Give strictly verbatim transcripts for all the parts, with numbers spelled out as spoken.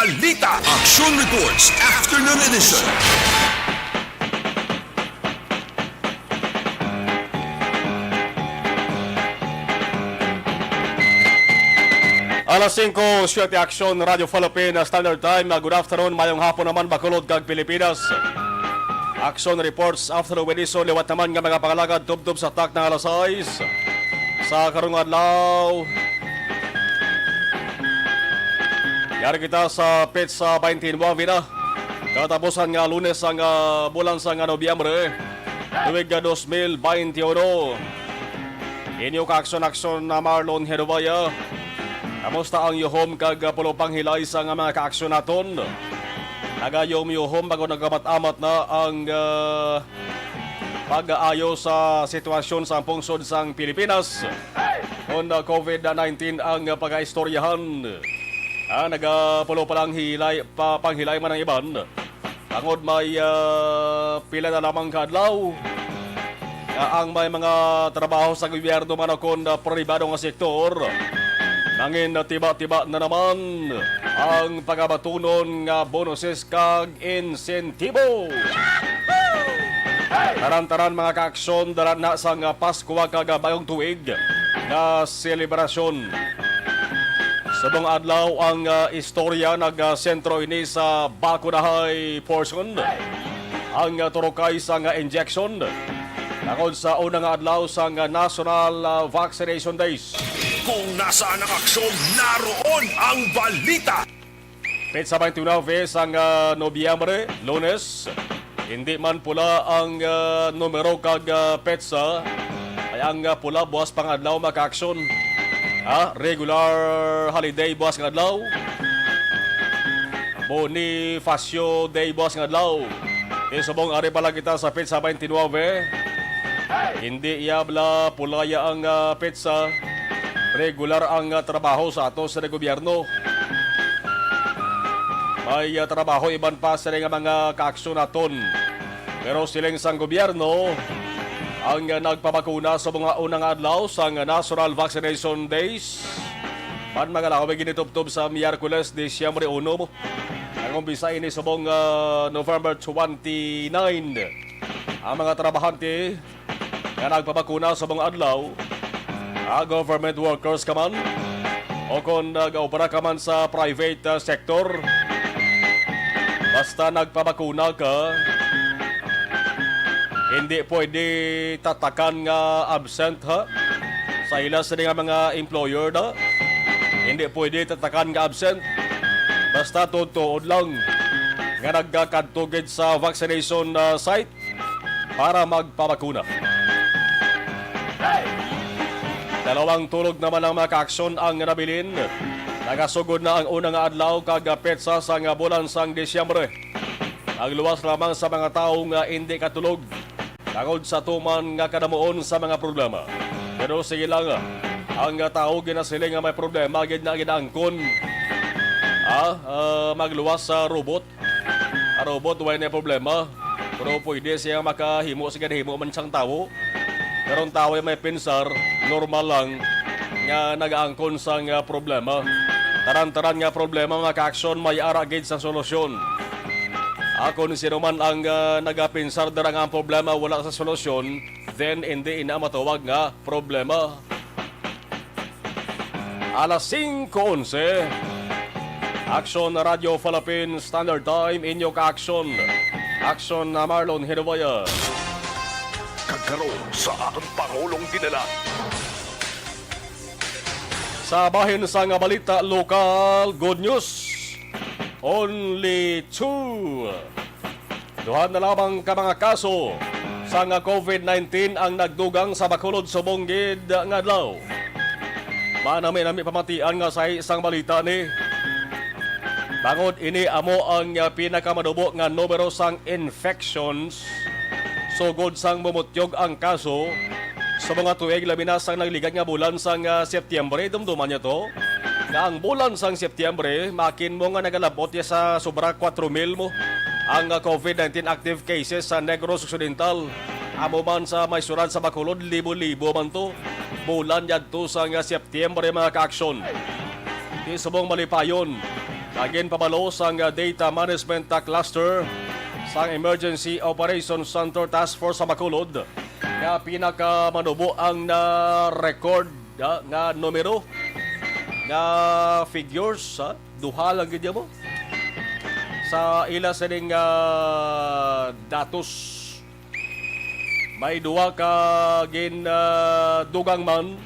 Balita. Action Reports Afternoon Edition. Alas singko, siyete, Action Radio Philippine Standard Time. Good afternoon, mayong hapon naman, Bacolod kag Pilipinas. Action Reports Afternoon Edition, liwat naman nga mga pangalagad, tubtob sa takna nga alas sais. Sa karong adlaw, yari kita sa petsa twenty-nine na. Katapusan nga Lunes ang, ah, bulan sang, ah, Nobyembre, tuig nga dos mil bente uno. Inyo kaaksyon-aksyon na Marlon Herobaya. Kamusta ang yuhom kag, ah, pulopang hilay sa nga mga kaaksyon naton? Nagayom yuhom bago nagamat-amat na ang, ah, pag-aayo sa sitwasyon sa pungsod sang Pilipinas. Kon, ah, covid nineteen ang pagaistoryahan, ah, nagapulo pa lang hilay, pa, panghilay man ang iban. Tangod may, ah, pila na lamang ka adlaw, ah, ang may mga trabaho sa gobyerno man o kon, ah, pribado nga sektor, nangin tiba-tiba na naman ang pagabatunon nga bonuses kag insentibo. Taran-taran, mga kaaksyon, dala na sang, ah, Paskwa kag, ah, Bagong Tuig nga selebrasyon. Subong adlaw ang, ah, istorya, nagsentro ini sa bakunahay portion. Ang, ah, turokay sang, ah, injection tungod sa una nga adlaw sang, ah, National, ah, Vaccination Days. Kung nasaan ang aksyon, naroon ang balita. Petsa twenty-nine sang, ah, Nobyembre, Lunes. Hindi man pula ang, ah, numero kag, ah, petsa, ay ang, ah, pula buwas pang adlaw, mga kaaksyon. Ha? Regular holiday buwas nga adlaw. Bonifacio Day buwas nga adlaw. Di subong ari pa lang kita sa petsa twenty-nine. Hindi iya bala pulaya ang, ah, petsa. Regular ang, ah, trabaho sa ato sa gobyerno. May, ah, trabaho iban pa sila nga mga kaaksyon naton. Pero siling sang gobyerno, ang, ah, nagpabakuna sa mga unang adlaw sang National Vaccination Days, man mga lawig ginitubtob sa Miyerkules, Disyembre uno. Ang umpisa ini subong, ah, November twenty-nine. Ang mga trabahante nga nagpabakuna sa mga adlaw, ah, government workers ka man, o kon nag-obra ka man sa private, ah, sector, basta nagpabakuna ka, hindi pwede tatakan nga absent, ha? Sa ila sini nga mga employer na, hindi pwede tatakan nga absent. Basta tuod-tuod lang nga nagkakadto gid sa vaccination, ah, site para magpabakuna. Dalawang tulog naman ang mga kaaksyon ang nabilin. Nagasugod na ang una nga adlaw kag petsa sang bulan sang Disyembre. Ang luwas lamang sa mga tawo nga indi katulog tungod sa tuman nga kadamuon sa mga problema. Pero sige lang, ang tawo ginasiling nga may problema gid na ginaangkon. Ah, ah, magluwas sa robot. Ang robot, wala na problema. Pero pwede siya makahimo, sige, himo man siyang tawo. Pero ang tawo ay may pinsar, normal lang nga nagaangkon sang, ah, problema. Taran-taran nga problema, mga kaaksyon, may ara gid sa solusyon. Akon sino man ang, ah, nagapinsar dira nga ang problema wala sa solusyon, then hindi ina matawag nga problema. Alas singko onse. Action Radio Philippines Standard Time, inyo ka-action. Action na Marlon Hinuboya. Kagkaron sa ang Pangulong Dinala. Sa bahin sa nga balita lokal, good news. Only two. Duha na lamang ka mga kaso sang covid nineteen ang nagdugang sa Bacolod subong gid nga adlaw. Manami-nami pamatian nga sa isang balita ni. Tangod ini amo ang, ah, pinakamanubo nga numero sang infections sugod sang mumutyog ang kaso sa mga tuig, labi na sang nagligad nga bulan sang, ah, Setyembre. Dumduman niya to nga ang bulan sang Setyembre, makin mo nga nagalabot niya sa sobra kwatro mil mo ang, ah, covid nineteen active cases sa Negros Occidental. Amo man sa may surad sa Bacolod, libo-libo man to. Bulan yadto sang, ah, Setyembre, mga kaaksyon. Di subong malipayon, Again, pabalo sang, ah, Data Management, ah, Cluster sang Emergency Operation Center Task Force sa Bacolod nga pinakamanubo ang na-record, ah, nga numero, nga figures, ah, duha lang gid mo sa ila sining, ah, datos. May duha ka gin, ah, dugang man,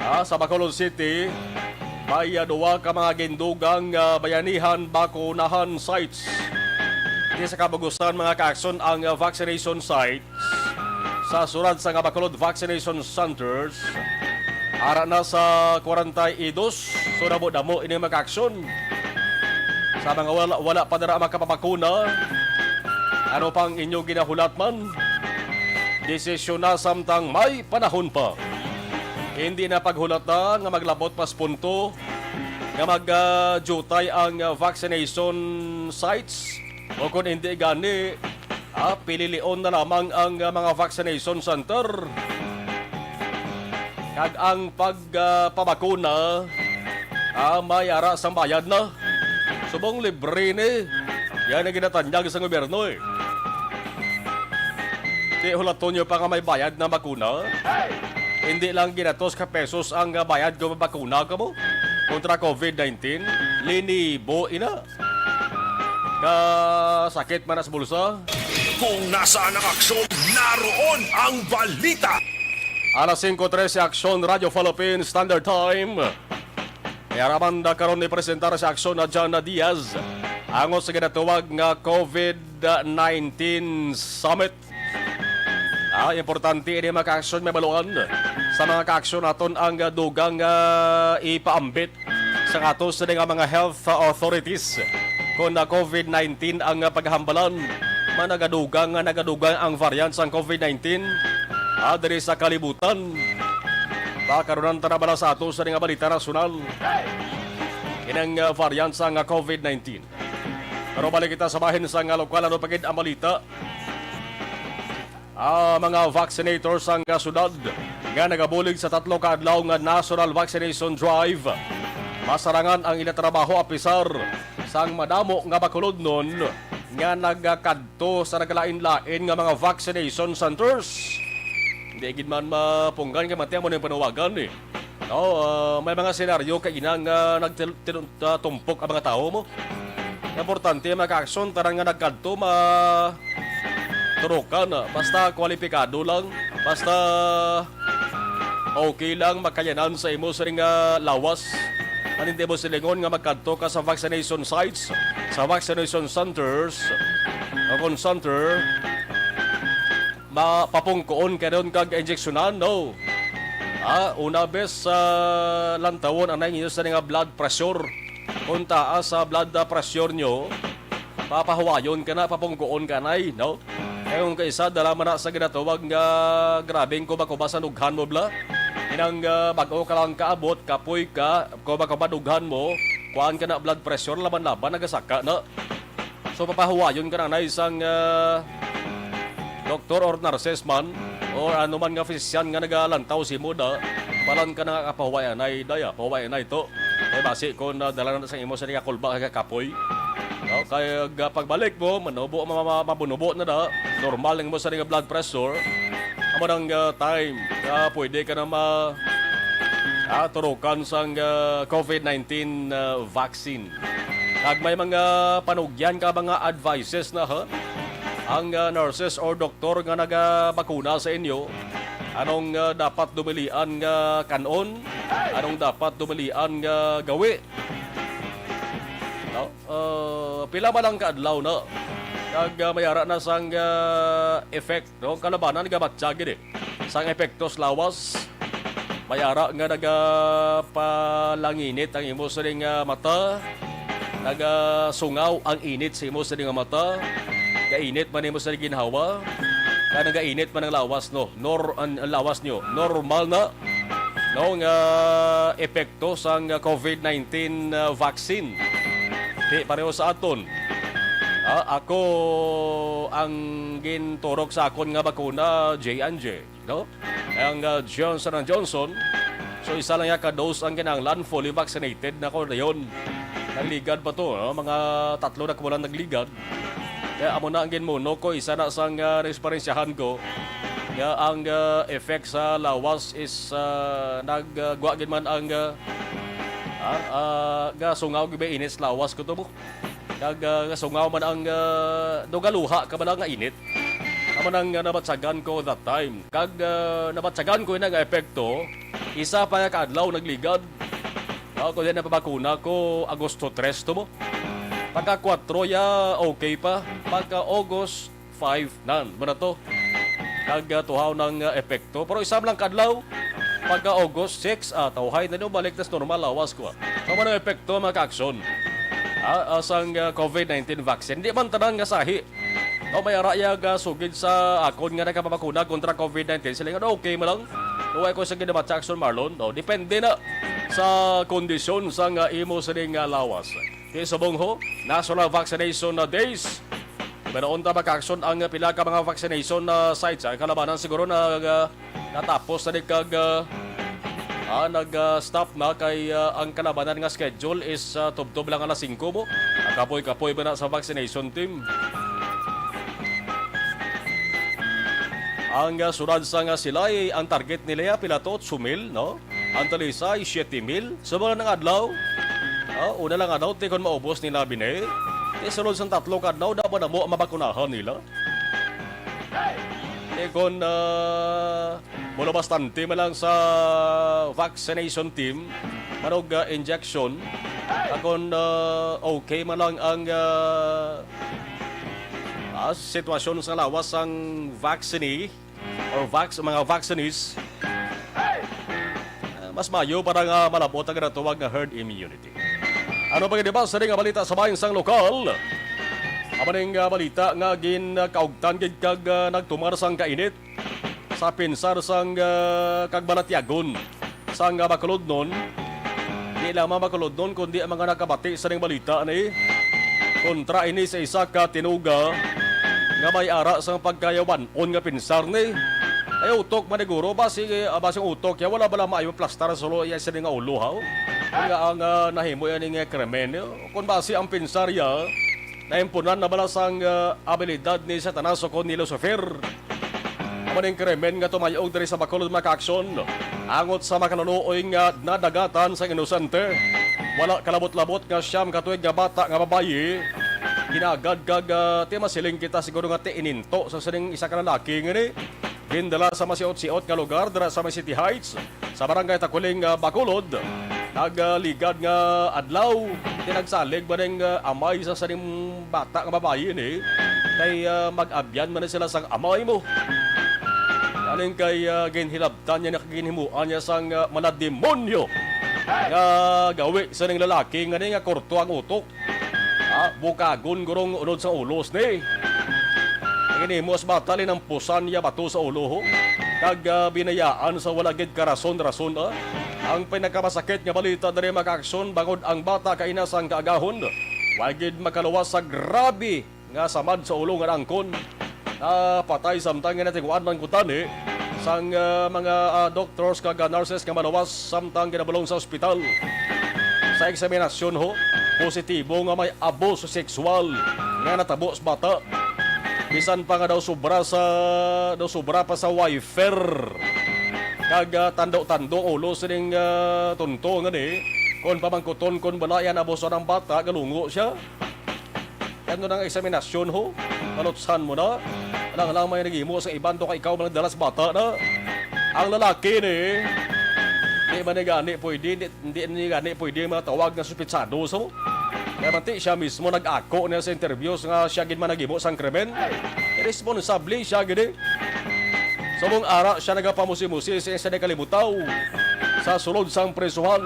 ah, sa Bacolod City. May, ah, duha ka mga gindugang, ah, bayanihan bakunahan sites. Di sa kabugusan, mga kaaksyon, ang, ah, vaccination sites sa sulod sang Bacolod Vaccination Centers, ara na sa kwarenta y dos. So, damo-damo ini, mga kaaksyon. Sa mga wala, wala pa dira makapabakuna, ano pang inyo ginahulat man, desisyon na samtang may panahon pa. Hindi na paghulata nga maglabot pa sa punto nga mag, ah, jutay ang, ah, vaccination sites, o kung hindi gani, ah, pililion na lamang ang, ah, mga vaccination center. Kag ang pag, ah, pabakuna, ah, may ara sang bayad na. Subong libre ni. Yan ang ginatanyag sa gobyerno, eh. Di hulaton nyo pa nga may bayad na bakuna. Hindi lang ginatos ka pesos ang, ah, bayad ko mabakuna ka mo kontra covid nineteen. Linibo ina. Kasakit man as bulsa. Kung nasaan ang aksyon, naroon ang balita. Alas singko trese, Aksyon, Radyo Philippine Standard Time. May araman na karon ni presentar sa Aksyon na John Diaz, angot sa ginatawag nga covid nineteen Summit. Ah, importante ini, mga kaaksyon, mabaluan sa mga kaaksyon naton ang, ah, dugang, ah, ipaambit sa ato sini nga mga health authorities. Kung na covid nineteen ang, ah, paghambalan, managadugang nga nagadugang ang variant sang covid nineteen, ah, diri sa kalibutan. Pakarunan ta na bala sa ato sini nga balita nasyonal, inang, ah, variant sang, ah, covid nineteen. Pero balik kita sa bahin sang, ah, lokal, ano pa gid ang balita. Ah, mga vaccinators sang, ah, syudad nga nagabulig sa tatlo ka adlaw nga National Vaccination Drive, masarangan ang ila trabaho, apisar sang madamo nga Bacolodnon nga nagakadto sa nagalain-lain nga mga vaccination centers. Hindi gid man mapunggan kay mati amo na yung panawagan, eh. No, ah, may mga senaryo kay ina nga nagtil-, til-, ah, tumpok ang mga tawo mo. Importante, mga kaaksyon, tanan nga nagkadto, ma-, turukan, ah. Basta kwalipikado lang, basta okay lang, makayanan sa imo sining, ah, lawas. Ang hindi mo silingon nga magkadto ka sa vaccination sites, sa vaccination centers, o kung center, mapapungkoon ka ron kag injeksyonan, no? Ah, una bes, ah, lantawon anay ninyo sa nga blood pressure. Kung taas sa blood, ah, pressure nyo, papahuwayon ka na, papungkoon ka anay, no? Kay kung kaisa, dala man na sa ginatawag nga grabing kuba-kuba sa dughan mo, bla. Inang, ah, bag-o ka lang kaabot, kapoy ka, kuba-kuba dughan mo, kuhaan ka na blood pressure, laban-laban, nagasaka na. So, papahuwayon ka na anay sang, ah, doktor or nurses man, or ano man nga physician nga nagalantaw sa imo da, balan ka na nga kapahuway anay, daya, pahuway anay to. Kay basi kung, ah, dala na sa imo sa nga kulba kay kapoy. No? Kay, ah, pagbalik mo, manubo, ma-, ma-, mabunubo na da, normal ang imo sa nga blood pressure. Amo nang, ah, time nga pwede ka na ma-, ah, turukan sang, ah, covid nineteen, ah, vaccine. Kag may mga panugyan ka, mga advices na, ha? Ang, ah, nurses or doktor nga nagabakuna sa inyo, anong, ah, dapat dumilian nga kan-on? Anong dapat dumilian nga gawi? No? Ah, pila man lang ka adlaw na? Kag, ah, may ara na sang, ah, effect, no? Kalabanan, gabatya gid, eh. Sang epekto sa lawas, may ara nga nagapalanginit ang imo sining, ah, mata, nagasungaw ang init sa imo sining mata, gainit man imo sining ginhawa, kag nagainit man ang lawas, no? Nor-, ang, ang lawas nyo, normal na, no, nga epekto sang covid nineteen, ah, vaccine. Di pareho sa aton. Ah, ako ang ginturok sa akon nga bakuna, J and J, no? Ang, ah, Johnson and Johnson, So, isa lang ya ka dose ang kinahanglan, fully vaccinated na ko dayon. Nagligad pa to, no? Mga tatlo na ko lang nagligad. Kaya amo na ang ginmuno ko, isa na sang, ah, naeksperyensyahan ko. Nga ang, ah, effect sa lawas is, ah, nag, ah, gwa gid man ang, ah, ah, ah, gasungaw gid ba init sa lawas ko to mo. Kag, ah, gasungaw man ang, ah, dugaluha ka bala nga init. Amo nang, ah, nabatsagan ko that time. Kag, ah, nabatsagan ko ina nga epekto, isa pa nga kaadlaw nagligad. Ah, kung di napabakuna ko, Agosto tres to mo. Pagka kwatro ya, okay pa. Pagka August five, nan, mo na to. Kag, ah, tuhaw ng, ah, epekto. Pero isa lang kadlaw, pagka August six, ah, tawhay na nyo, balik na sa normal lawas ko, ah. So, ano epekto, mga ka-aksyon? Ah, ah, sang, ah, COVID nineteen vaccine. Di man tanan nga sahi. O may ara ya, ah, sugid sa akon nga nakapabakuna kontra COVID nineteen. Sila nga, okay mo lang. Luway ko sa ginabat sa aksyon, Marlon. No, depende na sa kondisyon sang, ah, imo sining, ah, lawas. Ti subong ho, National Vaccination Days. Di ba noon ta maka-action ang pila ka mga vaccination na sites? Ang kalabanan siguro na, ah, natapos na ni kag, ah, ah, nag, ah, stop na kay, ah, ang kalabanan nga schedule is, ah, tubtob lang alas singko mo. Ang kapoy-kapoy ba na sa vaccination team? Ang, ah, sunod sa nga silay, ang target nila ya, pila to? Otso mil, no? Ang Talisay, siyete mil. Sa mga nang adlaw, ah, una lang adlaw, ti kon maubos nila bini. Ti sunod sang tatlo ka adlaw, dapat na mo ang mabakunahan nila. Ti kon, ah, mula bastante man lang sa vaccination team, manog, ah, injection, akon, ah, okay man lang ang, ah, ah, sitwasyon sa lawas sang vaccine, or vax-, mga vaccines, ah, mas maayo para nga malabot ang ginatawag nga herd immunity. Ano pa gid ba sa nga balita sa bahin sang lokal? Amo ning, ah, balita nga ginkaugtan gid kag, ah, nagtumar sang kainit sa pinsar sang, ah, kag balatyagon sang, ah, Bacolodnon. Di lamang Bacolodnon, kundi ang mga nakabati sa ning balita ni kontra ini sa isa ka tinuga nga may ara sang pagkayawan-on nga pinsar ni. Ay utok maniguro, basi, ah, basi ang utok ya wala bala maayo plastar sa ulo ya sini nga ulo, ha? Nga ang, ah, nahimo ya ni nga krimen, eh. Kung basi ang pinsar ya, naimpunan na bala sang, ah, abilidad ni Satanas o kon ni Lucifer. Amo ning krimen nga tumayog diri sa Bacolod, mga kaaksyon. Angot sa makaluloy nga nadagatan sang inosente. Wala kalabot-labot nga siyam ka tuig nga bata nga babayi. Ginagad kag, ah, ti masiling kita siguro nga ti ininto sa sining isa ka lalaki nga ni gindala sa masiot-siot nga lugar dira sa may City Heights, sa Barangay Takuling, ah, Bacolod. Nagligad nga adlaw, ti nagsalig man ang, ah, amay sa sining bata nga babayi ni kay, ah, mag-abyan man ni sila sang amay mo. Galing kay, ah, ginhilabtan niya, nakaginhimuan niya sang, ah, mga demonyo nga gawi sa ning lalaki nga ni nga kurto ang utok. Ah, bukagon gurong unod sa ulos ni. Ginhimo sa bata, linampusan niya bato sa ulo, ho. Kag, ah, binayaan sa wala gid karason-rason, ah. Ang pinakamasakit nga balita diri, mga kaaksyon, bangod ang bata kaina sang kaagahon, wa gid makaluwas sa grabe nga samad sa ulo nga naangkon. Napatay samtang nga natingwan man gutani sang, ah, mga, ah, doctors kag, ah, nurses nga maluwas samtang ginabulong sa ospital. Sa eksaminasyon, ho, positibo nga may abuso sexual nga natabo sa bata. Bisan pa nga daw sobra sa, daw sobra pa sa wifer. Kag, ah, tando-tando ang ulo sining, ah, tunto nga ni. Kon pamangkuton kon bala yan abuso ng bata, galungo siya. Ano nang eksaminasyon, ho? Malutsan mo na. Alang lang may naghimo sa iban to kay ikaw man nagdala sa bata na. Ang lalaki ni, di man ni gani pwede, di, di ni gani pwede matawag nga suspitsado, so. Kaya man ti siya mismo nag-ako niya sa interviews nga siya gid man naghimo sang krimen. Responsable siya gid, eh. Subong ara siya nagapamusi-musi sa isa ni kalibutaw sa sulod sang prisuhan.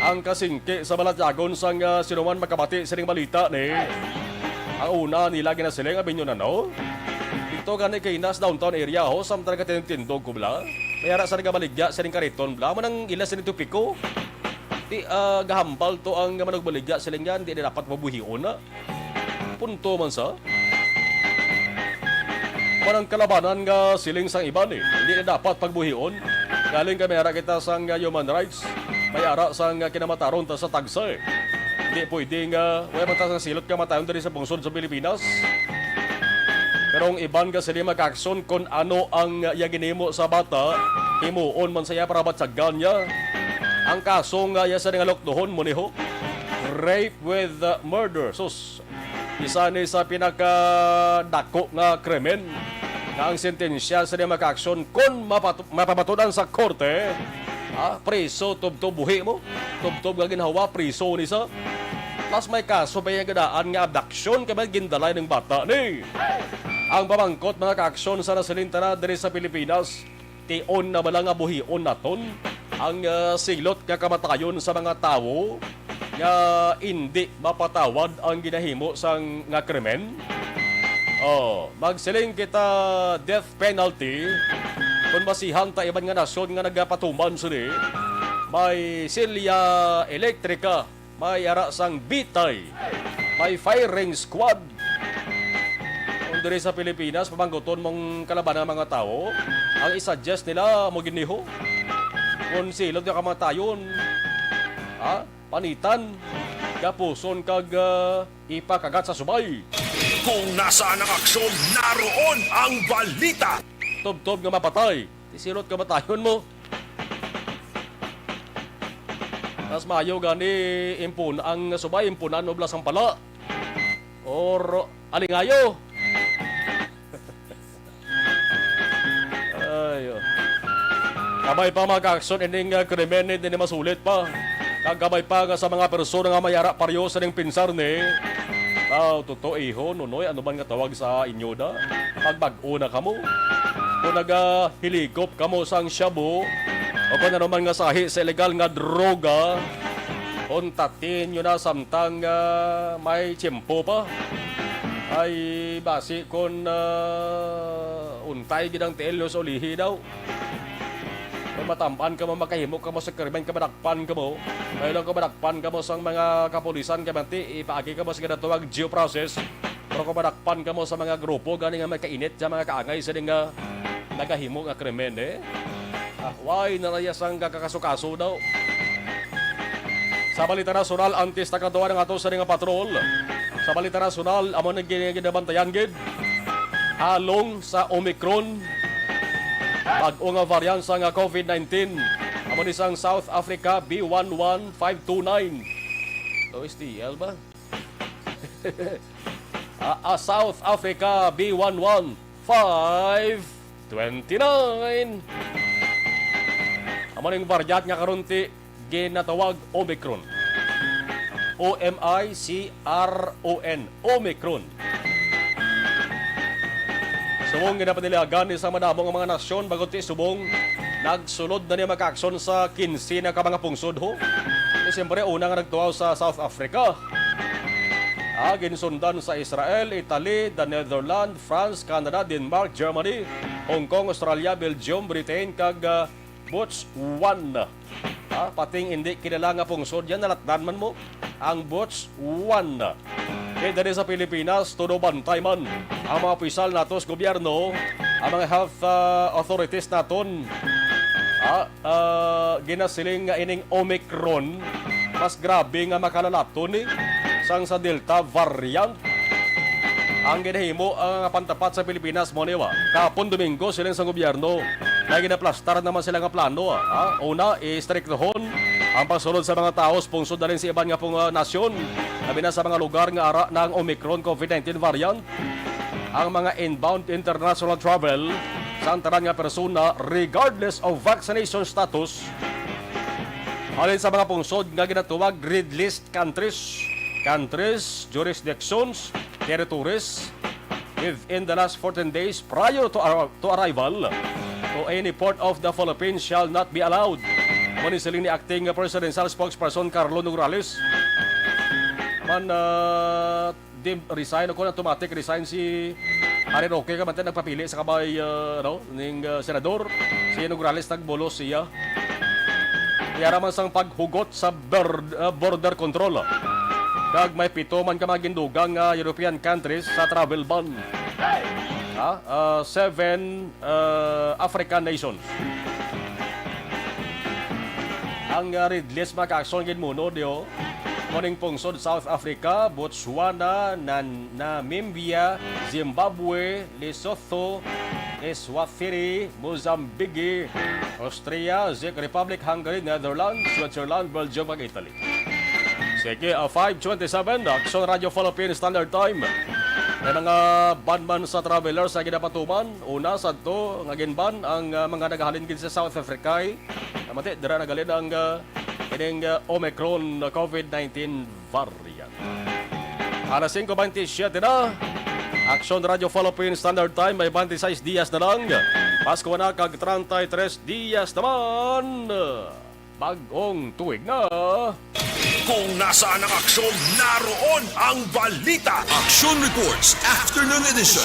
Ang kasingki sa balatyagon sang, ah, sinuman makabati sining balita ni. Ang una nila ginasiling, abinyo na, no? Dito gani kay nas downtown area, ho, samtang katindog-tindog ko bla. May ara sa nagabaligya sining kariton bla. Amo nang ila sining topiko. Ti, ah, gahambal to ang manugbaligya siling yan, di na dapat mabuhion na. Punto man sa. Manang kalabanan nga siling sang iban, eh. Hindi na dapat pagbuhion. Galing kami ara kita sang, ah, human rights. May ara sang, ah, kinamataron ta sa tagsa, eh. Hindi pwede nga, wala man ta sang silot kamatayon diri sa pungsod sa Pilipinas. Pero ang iban nga sila makaaksyon kung ano ang, ah, iya ginhimo sa bata, himuon man sa iya para batyagan niya. Ang kaso nga iya sa nga lukdohon mo niho, rape with, ah, murder. Sus, isa ni sa pinakadako nga krimen nga ang sentensya sa mga makaaksyon kung mapat-, mapamatudan sa korte, ah, preso, tubtob buhi mo, tubtob nga ginhawa, preso ni sa. Mas may kaso pa yung gadaan nga abduction kay may gindalay ng bata ni. Ang pamangkot mga kaaksyon sa nasilinta na diri sa Pilipinas, tion na bala nga buhion naton ang, ah, silot nga kamatayon sa mga tawo nga indi mapatawad ang ginahimo sang nga krimen? Oh, magsiling kita death penalty kung masihan ta iban nga nasyon nga nagapatuman sini. May silya elektrika, may ara sang bitay, may firing squad. Kung diri sa Pilipinas, pamangguton mong kalaban ang mga tawo, ang isa-suggest nila mo giniho. Kung silot nga kamatayon, ha? Panitan, gapuson kag, ah, ipakagat sa subay. Kung nasaan ang aksyon, naroon ang balita. Tubtob nga mapatay, ti silot kamatayon mo. Mas maayo gani impun ang subay, impunan mo blas ang pala. Or alingayo. Ayo. Kabay pa mga kaaksyon ining, ah, krimen, hindi ni masulit pa. Kag kabay pa nga sa mga persona nga may ara paryo sa ning pinsar ni. Aw, totoo, iho, nunoy, ano man nga tawag sa inyo da? Pagbag-o na kamo. Kung nagahiligop kamo sang shabu, o kung ano man nga sahi sa illegal nga droga, untatin nyo na samtang, ah, may tiyempo pa. Ay, basi kon, ah, untay gid ang tiil nyo sa ulihi daw. Kung matamban kamo, makahimo kamo sa krimen, kamadakpan kamo. May lang kamadakpan kamo sang mga kapulisan, kay manti, ipaagi kamo sa ginatawag due process. Pero kung madakpan kamo sa mga grupo gani nga may kainit sa mga kaangay sa nga nagahimo nga krimen, eh. Ah, why na raya sang kakasukaso daw? Sa balita nasyonal, antes ta kadtuan ang ato sa nga patrol. Sa balita nasyonal, amo nang gin-, ginabantayan gid. Halong sa Omicron, bag-o nga variant sa nga COVID nineteen. Amo ni sang South Africa B one one five two nine. O S T L ba? Ah, ah, South Africa B one one five twenty-nine. Amo ning variant nga karon ti ginatawag Omicron. O M I C R O N, Omicron. Subong ginapanilagan ni sa madamo nga mga nasyon, bago ti subong nagsulod na niya makaaksyon sa kinse na ka mga pungsod, ho. Di siyempre, una nga nagtuaw sa South Africa. Ah, ginsundan sa Israel, Italy, the Netherlands, France, Canada, Denmark, Germany, Hong Kong, Australia, Belgium, Britain, kag, ah, Botswana. Ah, pating hindi kilala nga pungsod yan, nalatdan man mo ang Botswana. Kay dali sa Pilipinas, todo bantay man ang mga opisyal nato sa gobyerno, ang mga health, ah, authorities naton. Ah, ah, ginasiling nga ining Omicron, mas grabe nga makalalaton ni sang sa Delta variant. Ang ginahimo ang pantapat sa Pilipinas mo niwa. Kapon Domingo, siling sa gobyerno, na ginaplastar naman sila nga plano, ah. Una, istriktohon ang pagsulod sa mga tawo sa pungsod, dalin sa iban nga pong, ah, nasyon, labi na sa mga lugar nga ara na ang Omicron COVID nineteen variant. Ang mga inbound international travel sa tanan nga persona, regardless of vaccination status, halin sa mga pungsod nga ginatawag red list countries, countries, jurisdictions, territories, within the last fourteen days prior to, ar-, to arrival to any port of the Philippines shall not be allowed. Amo ni siling ni Acting Presidential Spokesperson Carlo Nograles. Man, ah, di resign o kon automatic resign si Harry Roque, kay man nagpapili sa kabay, ah, ano, ning, ah, senador. Si Nograles nagbulos siya. Yara man sang paghugot sa bor-, ah, border control. Kag may pito man ka mga gindugang nga European countries sa travel ban. Ha? Ah, seven, ah, African nations. Ang, ah, red list, mga ka-aksyon, ginmuno diyo. Muning pungsod South Africa, Botswana, Nan-, Namibia, Zimbabwe, Lesotho, Eswatini, Mozambique, Austria, Czech Republic, Hungary, Netherlands, Switzerland, Belgium, kag Italy. Sige, ah, five twenty-seven, Aksyon Radio Philippine Standard Time. May mga ban man sa travelers sa ginapatuman. Una, sadto nga ginban ang, ah, mga nagahalin gid sa South Africa. Namati, dira nagalin ang, ah, ining, ah, Omicron COVID nineteen variant. Alas singko bentisiete na. Aksyon Radio Philippine Standard Time, may twenty-six dias na lang. Pasko na kag treinta y tres dias naman. Bag-ong tuig na. Kung nasaan ang aksyon, naroon ang balita. Action Reports, Afternoon Edition.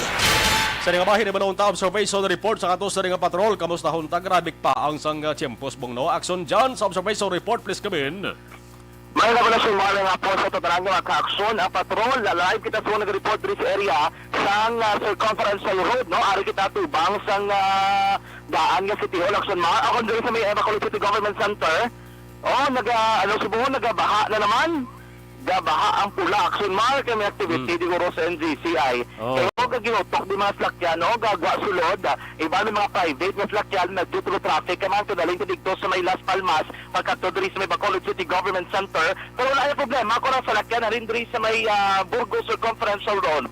Sa nga bahin, iba na unta observation report sa ato sa nga patrol. Kamusta unta? Grabe pa ang sang, uh, tiyempos, bungno. Aksyon dyan sa observation report, please come in. May nagulasyon mo nga po sa tatanan nga mga ka-aksyon. Ang patrol, live kita sa nag-report diri sa area sang, ah, Circumferential Road, no? Ari kita tubang sang, ah, daan nga City Hall, Aksyon Mar. Ako diri sa may Bacolod City Government Center. Oh, naga, ano, Cebu, nagabaha na naman. Gabaha ang pula, Aksyon Mar, kay may activity Hmm. di guro sa N G C I. Oh. Kaya ko gaginutok di mga salakyan, no? Gagwa sulod. Ah, iba may mga private nga salakyan, nagtutulo traffic ka man, kadaling ka dito sa may Las Palmas, pagkadto diri sa may Bacolod City Government Center. Pero wala yung problema kung ang salakyan na rin diri sa may, ah, Burgos Circumferential Road.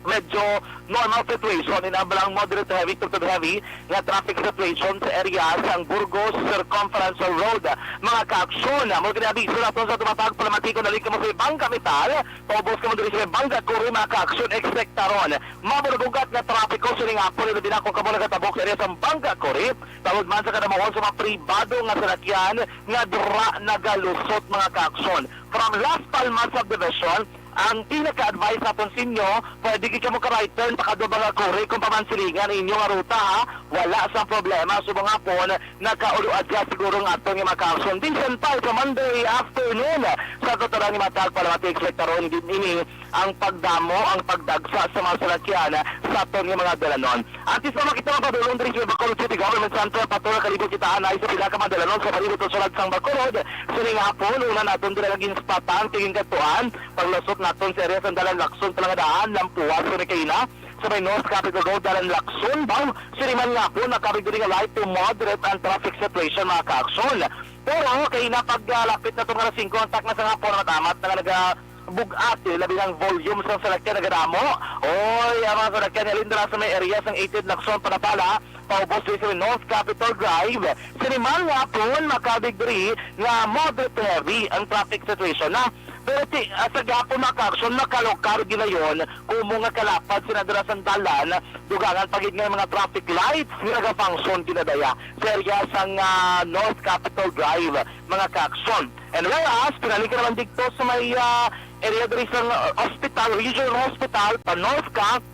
Medyo normal situation, in ang moderate to heavy to heavy nga traffic situation sa area sang Burgos Circumferential Road. Mga ka-aksyon, mo kini abiso naton sa tumatag, palamatiko na rin kamo sa Bangka Metal, paubos kamo diri sa Bangka Kuri, mga ka-aksyon, ekspekta ron maburugugat nga trapiko sining hapon, ilabi na kung kamo nagatabok sa area sang Bangka Kuri, tawag man sa kadamuhon sa mga pribado nga salakyan nga dira nagalusot, mga ka-aksyon. From Las Palmas Subdivision, ang pinaka-advice naton sa inyo, pwede gid kamo ka-right turn pa kadto Bangka Kuri kung pamansilingan ang inyo nga ruta, ha. Wala sang problema. Subong hapon, nakauluad ka siguro nga aton nga mga ka-aksyon. Bisan pa sa Monday afternoon, sa totolan nga matag palamati, expect karon gid ini ang pagdamo, ang pagdagsa sa mga salakyan sa aton nga mga dalanon. Antes pa makita ang padulong diri sa Bacolod City Government Center, patol kalibot kita anay sa pila ka mga dalanon sa palibot sa sulod sang Bacolod. Sining hapon, una naton dira nga ginspatan, kay ginkadtuan, paglusot naton sa area sang Dalan Lacson, Palangadaan, Lampuas, sa Requena, sa may North Capitol Road, Dalan Lacson, baw, siniman nga po, nakabig diri nga light to moderate ang traffic situation, mga ka-aksyon. Pero kay na paglapit na itong alas singko ang takna sa hapon, matamat na nga naga-, bug-at, eh, labi ng volume sa salakyan nagadamo. Oy, ang mga salakyan nga lindra sa may area sang eighteen Lacson, Panapala, paubos diri sa North Capitol Drive. Siniman nga hapon, makabig diri nga moderate to heavy ang traffic situation na. Pero ti, ah, sa gihapon, mga ka-aksyon, makalokar ginayon, kumo nga kalapad sina dira sa dalan, dugangan pa gid nga mga traffic lights nga nagafunction kinadaya sa area sang, ah, North Capitol Drive, mga ka-aksyon. And whereas, pinalingkod naman dito sa may, ah, area diri sa, ah, hospital, regional hospital, pa north ka,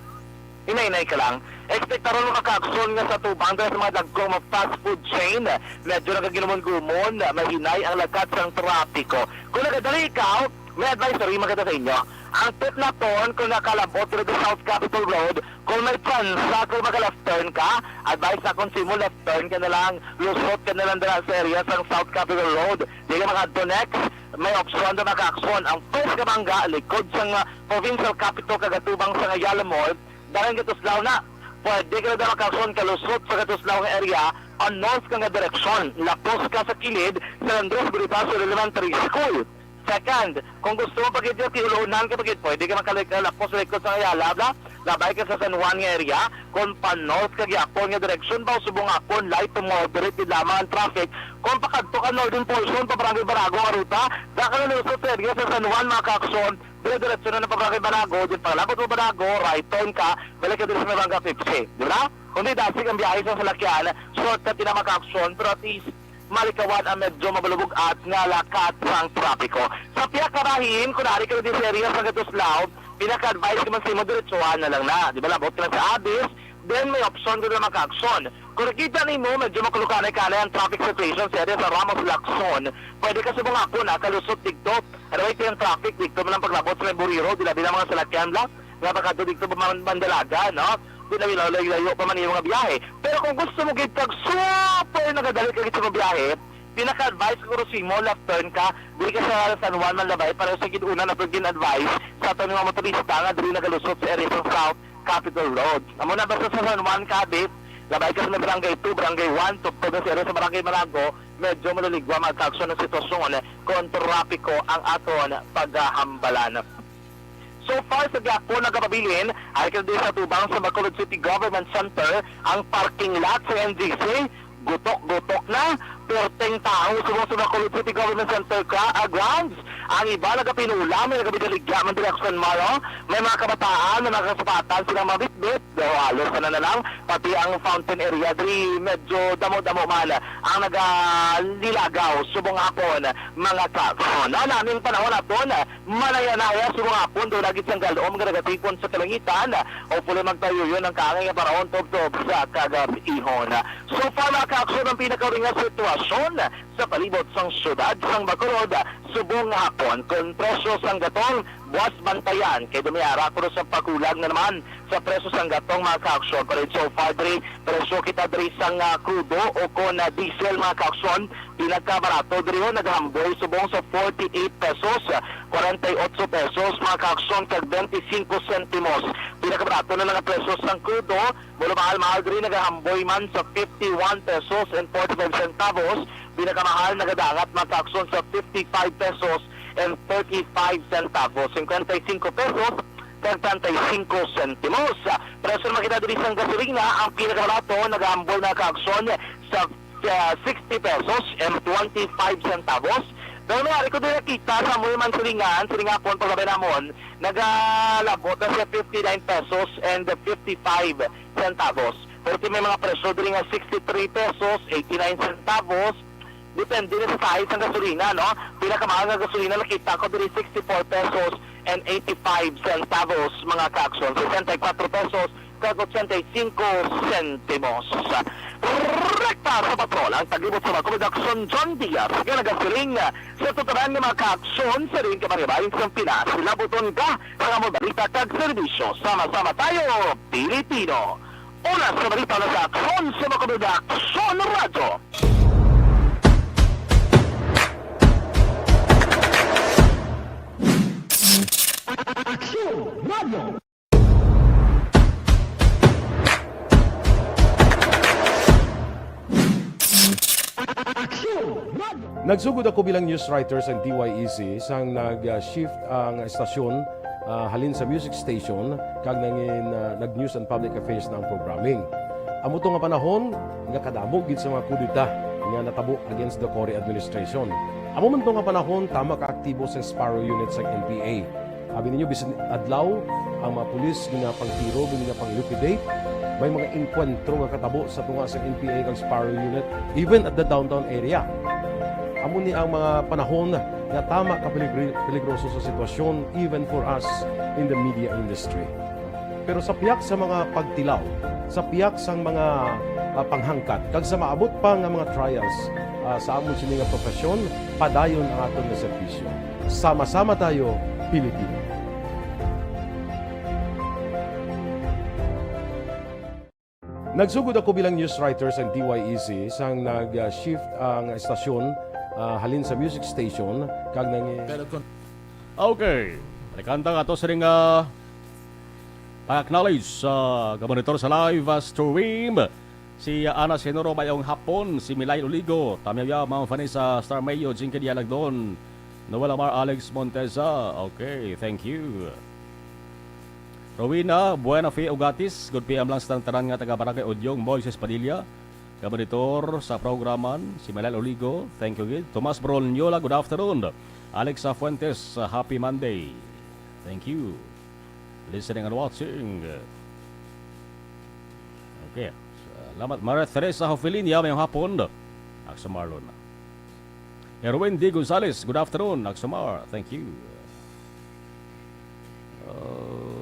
hinay-hinay ka lang. Expect karon, mga ka-aksyon, nga sa tubang dira sa mga dagkong mga fast food chain, medyo nagaginumon-gumon, mahinay ang lakat sang trapiko. Kung nagadali ikaw, may advisory maganda sa inyo. Ang tip naton, kung nakalabot diri sa South Capitol Road, kung may tsansa, kung maka-left turn ka, advice na kung simo left turn ka na lang, lusot ka na lang dira sa area sang South Capitol Road. Di ka makadto next, may opsyon na maka-aksyon. Ang first nga bangga, likod sang, ah, Provincial Capitol, kag atubang sang Ayala Mall, dalan katuslaw na. Pwede ka na daw maka-aksyon kalusot sa katuslaw nga area, on north ka nga direksyon. Lapos ka sa kilid, San Andres Bonifacio Elementary School. Second, kung gusto mo pagid yung tiulunan ka pagid, pwede ka makalik-, lapos sa likod sa Ayala, bla? Labay ka sa San Juan nga area. Kung pa north ka gyapon nga direksyon, ba, subong hapon, light to moderate gid lamang ang traffic. Kung pakadto ka northern portion, pa Barangay Barago nga ruta, da ka na lusot sa area sa San Juan, mga ka-aksyon, dire-diretso na na pa Barangay Barago, di paglabot mo Barago, right turn ka, balik ka diri sa may Barangay fifty, di ba? Kung di dasig ang biyahe sa salakyan, shortcut din ang mga ka-aksyon, pero at least, malikawan ang medyo mabalubog-at nga lakat sang trapiko. Sa pihak ka bahin, kung naari ka na din sa area sa Gatuslao, pinaka-advise ko man sa imo, diretsuhan na lang na. Di ba, labot ka na sa Abis, then may option ka na mga ka-aksyon. Kung nakita nimo, medyo makulukanay-kanay ang traffic situation sa area sa Ramos Lacson, pwede ka subong hapon na kalusot dito. Ano ba yung traffic dito? Malang paglabot sa may Buriro, di labi na mga salakyan lang. Nga pakadto dito pa man Bandalaga, no? Di na layo-layo pa man yung mga biyahe. Pero kung gusto mo gid kag super nagadali ka gid sa mga biyahe, Pinaka-advise ko, Rosimo, left turn ka, diri ka sa San Juan manlabay, pareho sa gid una na gin-advise sa aton mga motorista nga diri nagalusot sa area sa South Capitol Road. Amo na, basta sa San Juan ka, Abib, labay ka sa may Barangay two, Barangay one, tubtob na sa area sa Barangay Marago, medyo maluligwa, mga kaaksyon, ang sitwasyon kon trapiko ang aton paghambalan. So far sa gihapon, nagapabilin, ari ka diri sa atubang sa Bacolod City Government Center, ang parking lot sa N G C, gutok-gutok na, perting tawo subong sa Bacolod City Government Center ka, ah, grounds. Ang iba nagapinula, may nagabigaligya man diri sa San Maro, may mga kabataan na nakasapatan silang mga bitbit, daw halos na na lang, pati ang fountain area diri medyo damo-damo man ang nagalilagaw subong hapon, mga kaaksyon. Ang naming panahon naton, manaya-naya subong hapon, daw lagi sang galom nga nagatipon sa kalangitan. Hopefully, magtuyuyon ang kaangay nga panahon tubtob sa kagab-ihon. So far, mga kaaksyon, ang pinakauli nga sitwasyon sa palibot sang siyudad sang Bacolod subong nga hapon. Kon presyo sang gatong, buas bantayan kay dumiyara kuno sa pagkulag na naman sa presyo sang gatong, mga kaaksyon. Pero so far diri, presyo kita diri sang, ah, krudo o kon, ah, diesel, mga kaaksyon, pinakabarato diri, oh, nagahamboy subong sa forty-eight pesos, ah, forty-eight pesos, mga kaaksyon, kag twenty-five sentimos. Pinakabarato na lang ang presyo sang krudo, pero mahal-mahal diri, nagahamboy man sa fifty-one pesos and forty-five centavos. Pinakamahal nagadangat, mga kaaksyon, sa fifty-five pesos and thirty-five centavos, fifty-five pesos kag treinta y cinco sentimos. Presyo naman kita diri sang gasolina, ang pinakabarato nagahamboy, mga kaaksyon, sa, ah, sixty pesos and twenty-five centavos. Pero may ari ko din nakita sa amoy man silingan, silingan po ang paglabay namon, nagalabot na sa fifty-nine pesos and fifty-five centavos. Pero may mga presyo diri nga sixty-three pesos, eighty-nine centavos, depende na sa size ng gasolina, no? Pinakamahal nga gasolina nakita ko diri, sixty-four pesos and eighty-five centavos, mga kaaksyon, sesenta y cuatro pesos kag ochenta y cinco sentimos. Rekta sa patrol ang taglibot sa mga produksyon, John Diaz, nga nagasiling sa tutanan nga mga kaaksyon sa rin kabaryabayan sa Pinas. Labuton ka sa mga balita kag serbisyo. Sama-sama tayo, Pilipino. Oras sa balita na sa Aksyon sa mga Aksyon Radyo. Aksyon Radyo. Aksyon Radyo. Nagsugod ako bilang news writer sa D Y E C sang nag-shift ang estasyon, ah, halin sa music station kag nangin, ah, nag-news and public affairs na ang programming. Amo to nga panahon nga kadamo gid sa mga kudeta nga natabo against the Cory administration. Amo man to nga panahon tama ka aktibo sa Sparrow Unit sa N P A. Abi ninyo, bisan adlaw, ang mga pulis ginapangtiro, ginapang-liquidate. May mga engkwentro nga katabo sa tunga sa N P A kag Sparrow Unit, even at the downtown area. Amo ni ang mga panahon nga tama ka peligri-, peligroso sa sitwasyon, even for us in the media industry. Pero sa piyak sa mga pagtilaw, sa piyak sang mga, ah, panghangkat, kag sa maabot pa nga mga trials, ah, sa amon sini nga profesyon, padayon ang aton nga serbisyo. Sama-sama tayo, Pilipino. Nagsugod ako bilang news writer sa D Y E C sang nag-shift ang estasyon, ah, halin sa music station kag nang- Pero kun- Okay. Balikan ta ato sining, ah, pag-acknowledge sa gabonitor sa live, ah, stream. Si Ana Sinuro, mayong hapon. Si Milay Oligo, Tamyaya, Ma'am Vanessa Starmayo, Jinky Dialagdon, Noel Amar, Alex Monteza. Okay, thank you. Rowena Buenafe Ugatis, good P M lang sa tanan nga taga Barangay Udyong, Moises Padilla, gabonitor sa programan, si Milay Oligo, thank you gid. Tomas Brolnyola, good afternoon. Alexa Fuentes, happy Monday. Thank you. Listening and watching. Okay. Salamat. Maria Teresa Hofilinia, mayong hapon. Akso Marlon. Erwin D. Gonzales, good afternoon. Akso Mar, thank you. Uh,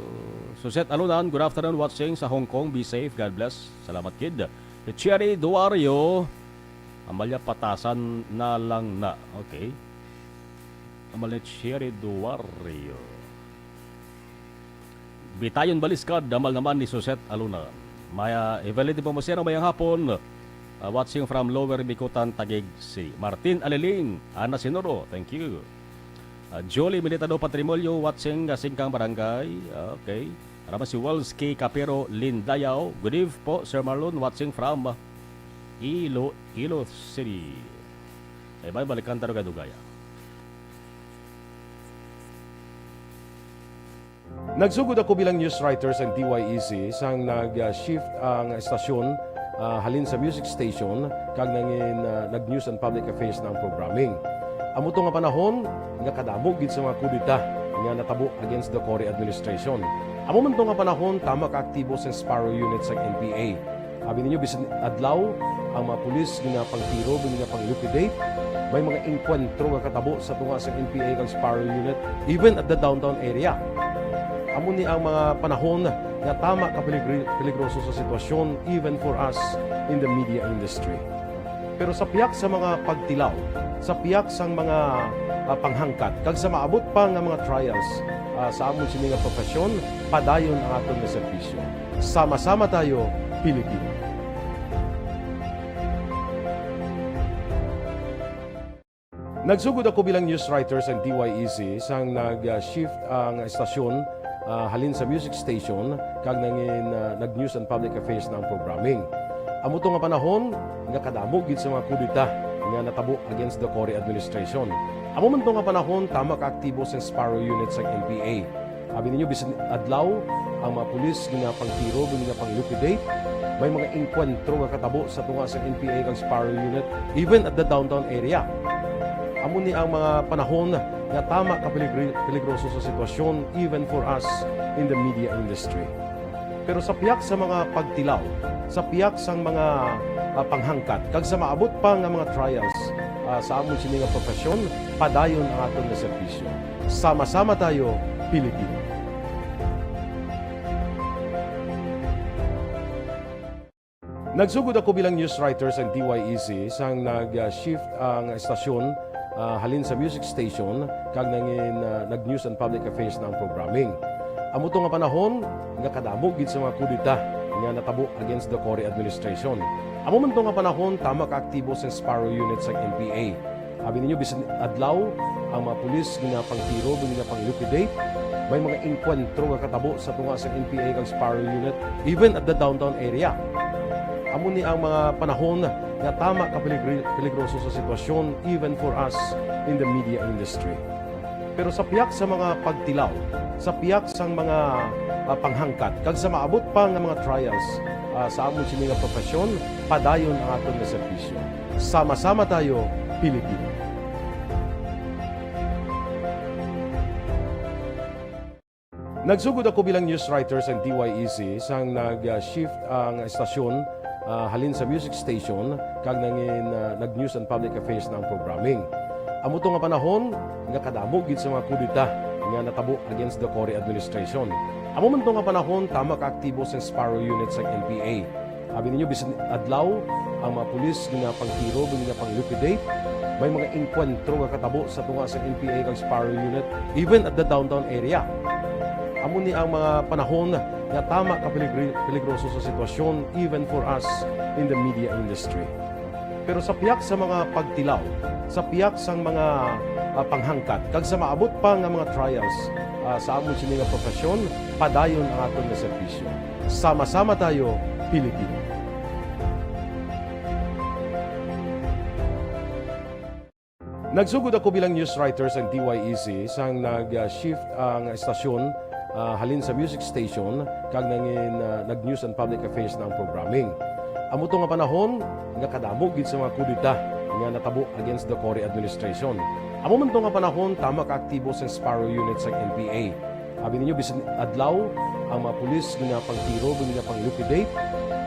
Suzette Alunan, good afternoon. Watching sa Hong Kong. Be safe. God bless. Salamat, kid. Cherry Duario, Amalia, patasan na lang na. Okay. Amalia Cherry Duario. Bitayon Baliskad, damal naman ni Suzette Aluna. Maya Evelyn Pomosero, mayang hapon. Uh, watching from Lower Bicutan, Taguig. Si Martin Aliling, Ana Sinuro, thank you. Uh, Jolie Militado Patrimolio, watching, uh, Singkang Barangay. Okay. Para si Wells K Capero Lindayaw. Good eve po, Sir Marlon, watching from, uh, Ilo-, Ilo City. Ay, balikan ta ro ka dugaya. Nagsugod ako bilang news writer sa D Y E C sang nag-shift ang estasyon, ah, halin sa music station kag nangin, ah, nag-news and public affairs na ang programming. Amo to nga panahon nga kadamo gid sa mga kudeta nga natabo against the Cory administration. Amo man to nga panahon tama ka aktibo sa Sparrow Unit sa N P A. Abi ninyo, bisan adlaw, ang mga pulis ginapangtiro, ginapang-liquidate. May mga engkwentro nga katabo sa tunga sa N P A kag Sparrow Unit, even at the downtown area. Amo ni ang mga panahon nga tama ka peligri-, peligroso sa sitwasyon, even for us in the media industry. Pero sa piyak sa mga pagtilaw, sa piyak sang mga, ah, panghangkat, kag sa maabot pa nga mga trials, ah, sa amon sini nga profesyon, padayon ang aton nga serbisyo. Sama-sama tayo, Pilipino. Nagsugod ako bilang news writer sa D Y E C sang nag-shift ang estasyon, ah, halin sa music station kag nangin, ah, nag-news and public affairs na ang programming. Amo to nga panahon nga kadamo gid sa mga kudeta nga natabo against the Cory administration. Amo man to nga panahon tama ka aktibo sa Sparrow Unit sa N P A. Abi ninyo, bisan adlaw, ang mga pulis ginapangtiro, ginapang-liquidate. May mga engkwentro nga katabo sa tunga sa N P A kag Sparrow Unit, even at the downtown area. Amo ni ang mga panahon nga tama ka peligri-, peligroso sa sitwasyon, even for us in the media industry. Pero sa piyak sa mga pagtilaw, sa piyak sang mga, ah, panghangkat, kag sa maabot pa nga mga trials, ah, sa amon sini nga profesyon, padayon ang aton nga serbisyo. Sama-sama tayo, Pilipino. Nagsugod ako bilang news writer sa D Y E C sang nag-shift ang estasyon, ah, halin sa music station kag nangin, ah, nag-news and public affairs na ang programming. Amo to nga panahon nga kadamo gid sa mga kudeta nga natabo against the Cory administration. Amo man to nga panahon tama ka aktibo sa Sparrow Unit sa N P A. Abi ninyo, bisan adlaw, ang mga pulis ginapangtiro, ginapang-liquidate. May mga engkwentro nga katabo sa tunga sa N P A kag Sparrow Unit, even at the downtown area. Amo ni ang mga panahon nga tama ka peligri-, peligroso sa sitwasyon, even for us in the media industry. Pero sa piyak sa mga pagtilaw, sa piyak sang mga, ah, panghangkat, kag sa maabot pa nga mga trials, ah, sa amon sini nga profesyon, padayon ang aton nga serbisyo. Sama-sama tayo, Pilipino. Nagsugod ako bilang news writer sa D Y E C sang nag-shift ang estasyon, ah, halin sa music station kag nangin, ah, nag-news and public affairs na ang programming. Amo to nga panahon nga kadamo gid sa mga kudeta nga natabo against the Cory administration. Amo man to nga panahon tama ka aktibo sa Sparrow Unit sa N P A. Abi ninyo, bisan adlaw, ang mga pulis ginapangtiro, ginapang-liquidate. May mga engkwentro nga katabo sa tunga sa N P A kag Sparrow Unit, even at the downtown area. Amo ni ang mga panahon nga tama ka peligri-, peligroso sa sitwasyon, even for us in the media industry. Pero sa piyak sa mga pagtilaw, sa piyak sang mga, ah, panghangkat, kag sa maabot pa nga mga trials, ah, sa amon sini nga profesyon, padayon ang aton nga serbisyo. Sama-sama tayo, Pilipino. Nagsugod ako bilang news writer sa D Y E C sang nag-shift ang estasyon, ah, halin sa music station kag nangin, ah, nag-news and public affairs na ang programming. Amo to nga panahon nga kadamo gid sa mga kudeta nga natabo against the Cory administration. Amo man to nga panahon tama ka aktibo sa Sparrow Unit sa N P A. Abi ninyo, bisan adlaw, ang mga pulis ginapangtiro, ginapang-liquidate.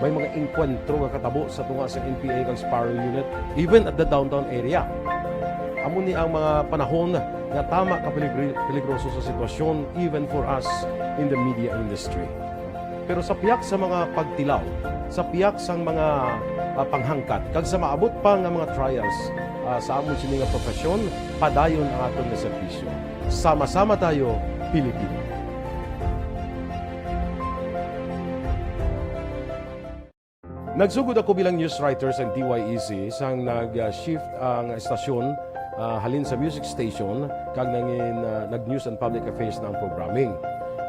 May mga engkwentro nga katabo sa tunga sa N P A kag Sparrow Unit, even at the downtown area. Amo ni ang mga panahon nga tama ka peligri-, peligroso sa sitwasyon, even for us in the media industry. Pero sa piyak sa mga pagtilaw, sa piyak sang mga, ah, panghangkat, kag sa maabot pa nga mga trials, ah, sa amon sini nga profesyon, padayon ang aton nga serbisyo. Sama-sama tayo, Pilipino. Nagsugod ako bilang news writer sa D Y E C sang nag-shift ang estasyon, ah, halin sa music station kag nangin, ah, nag-news and public affairs na ang programming.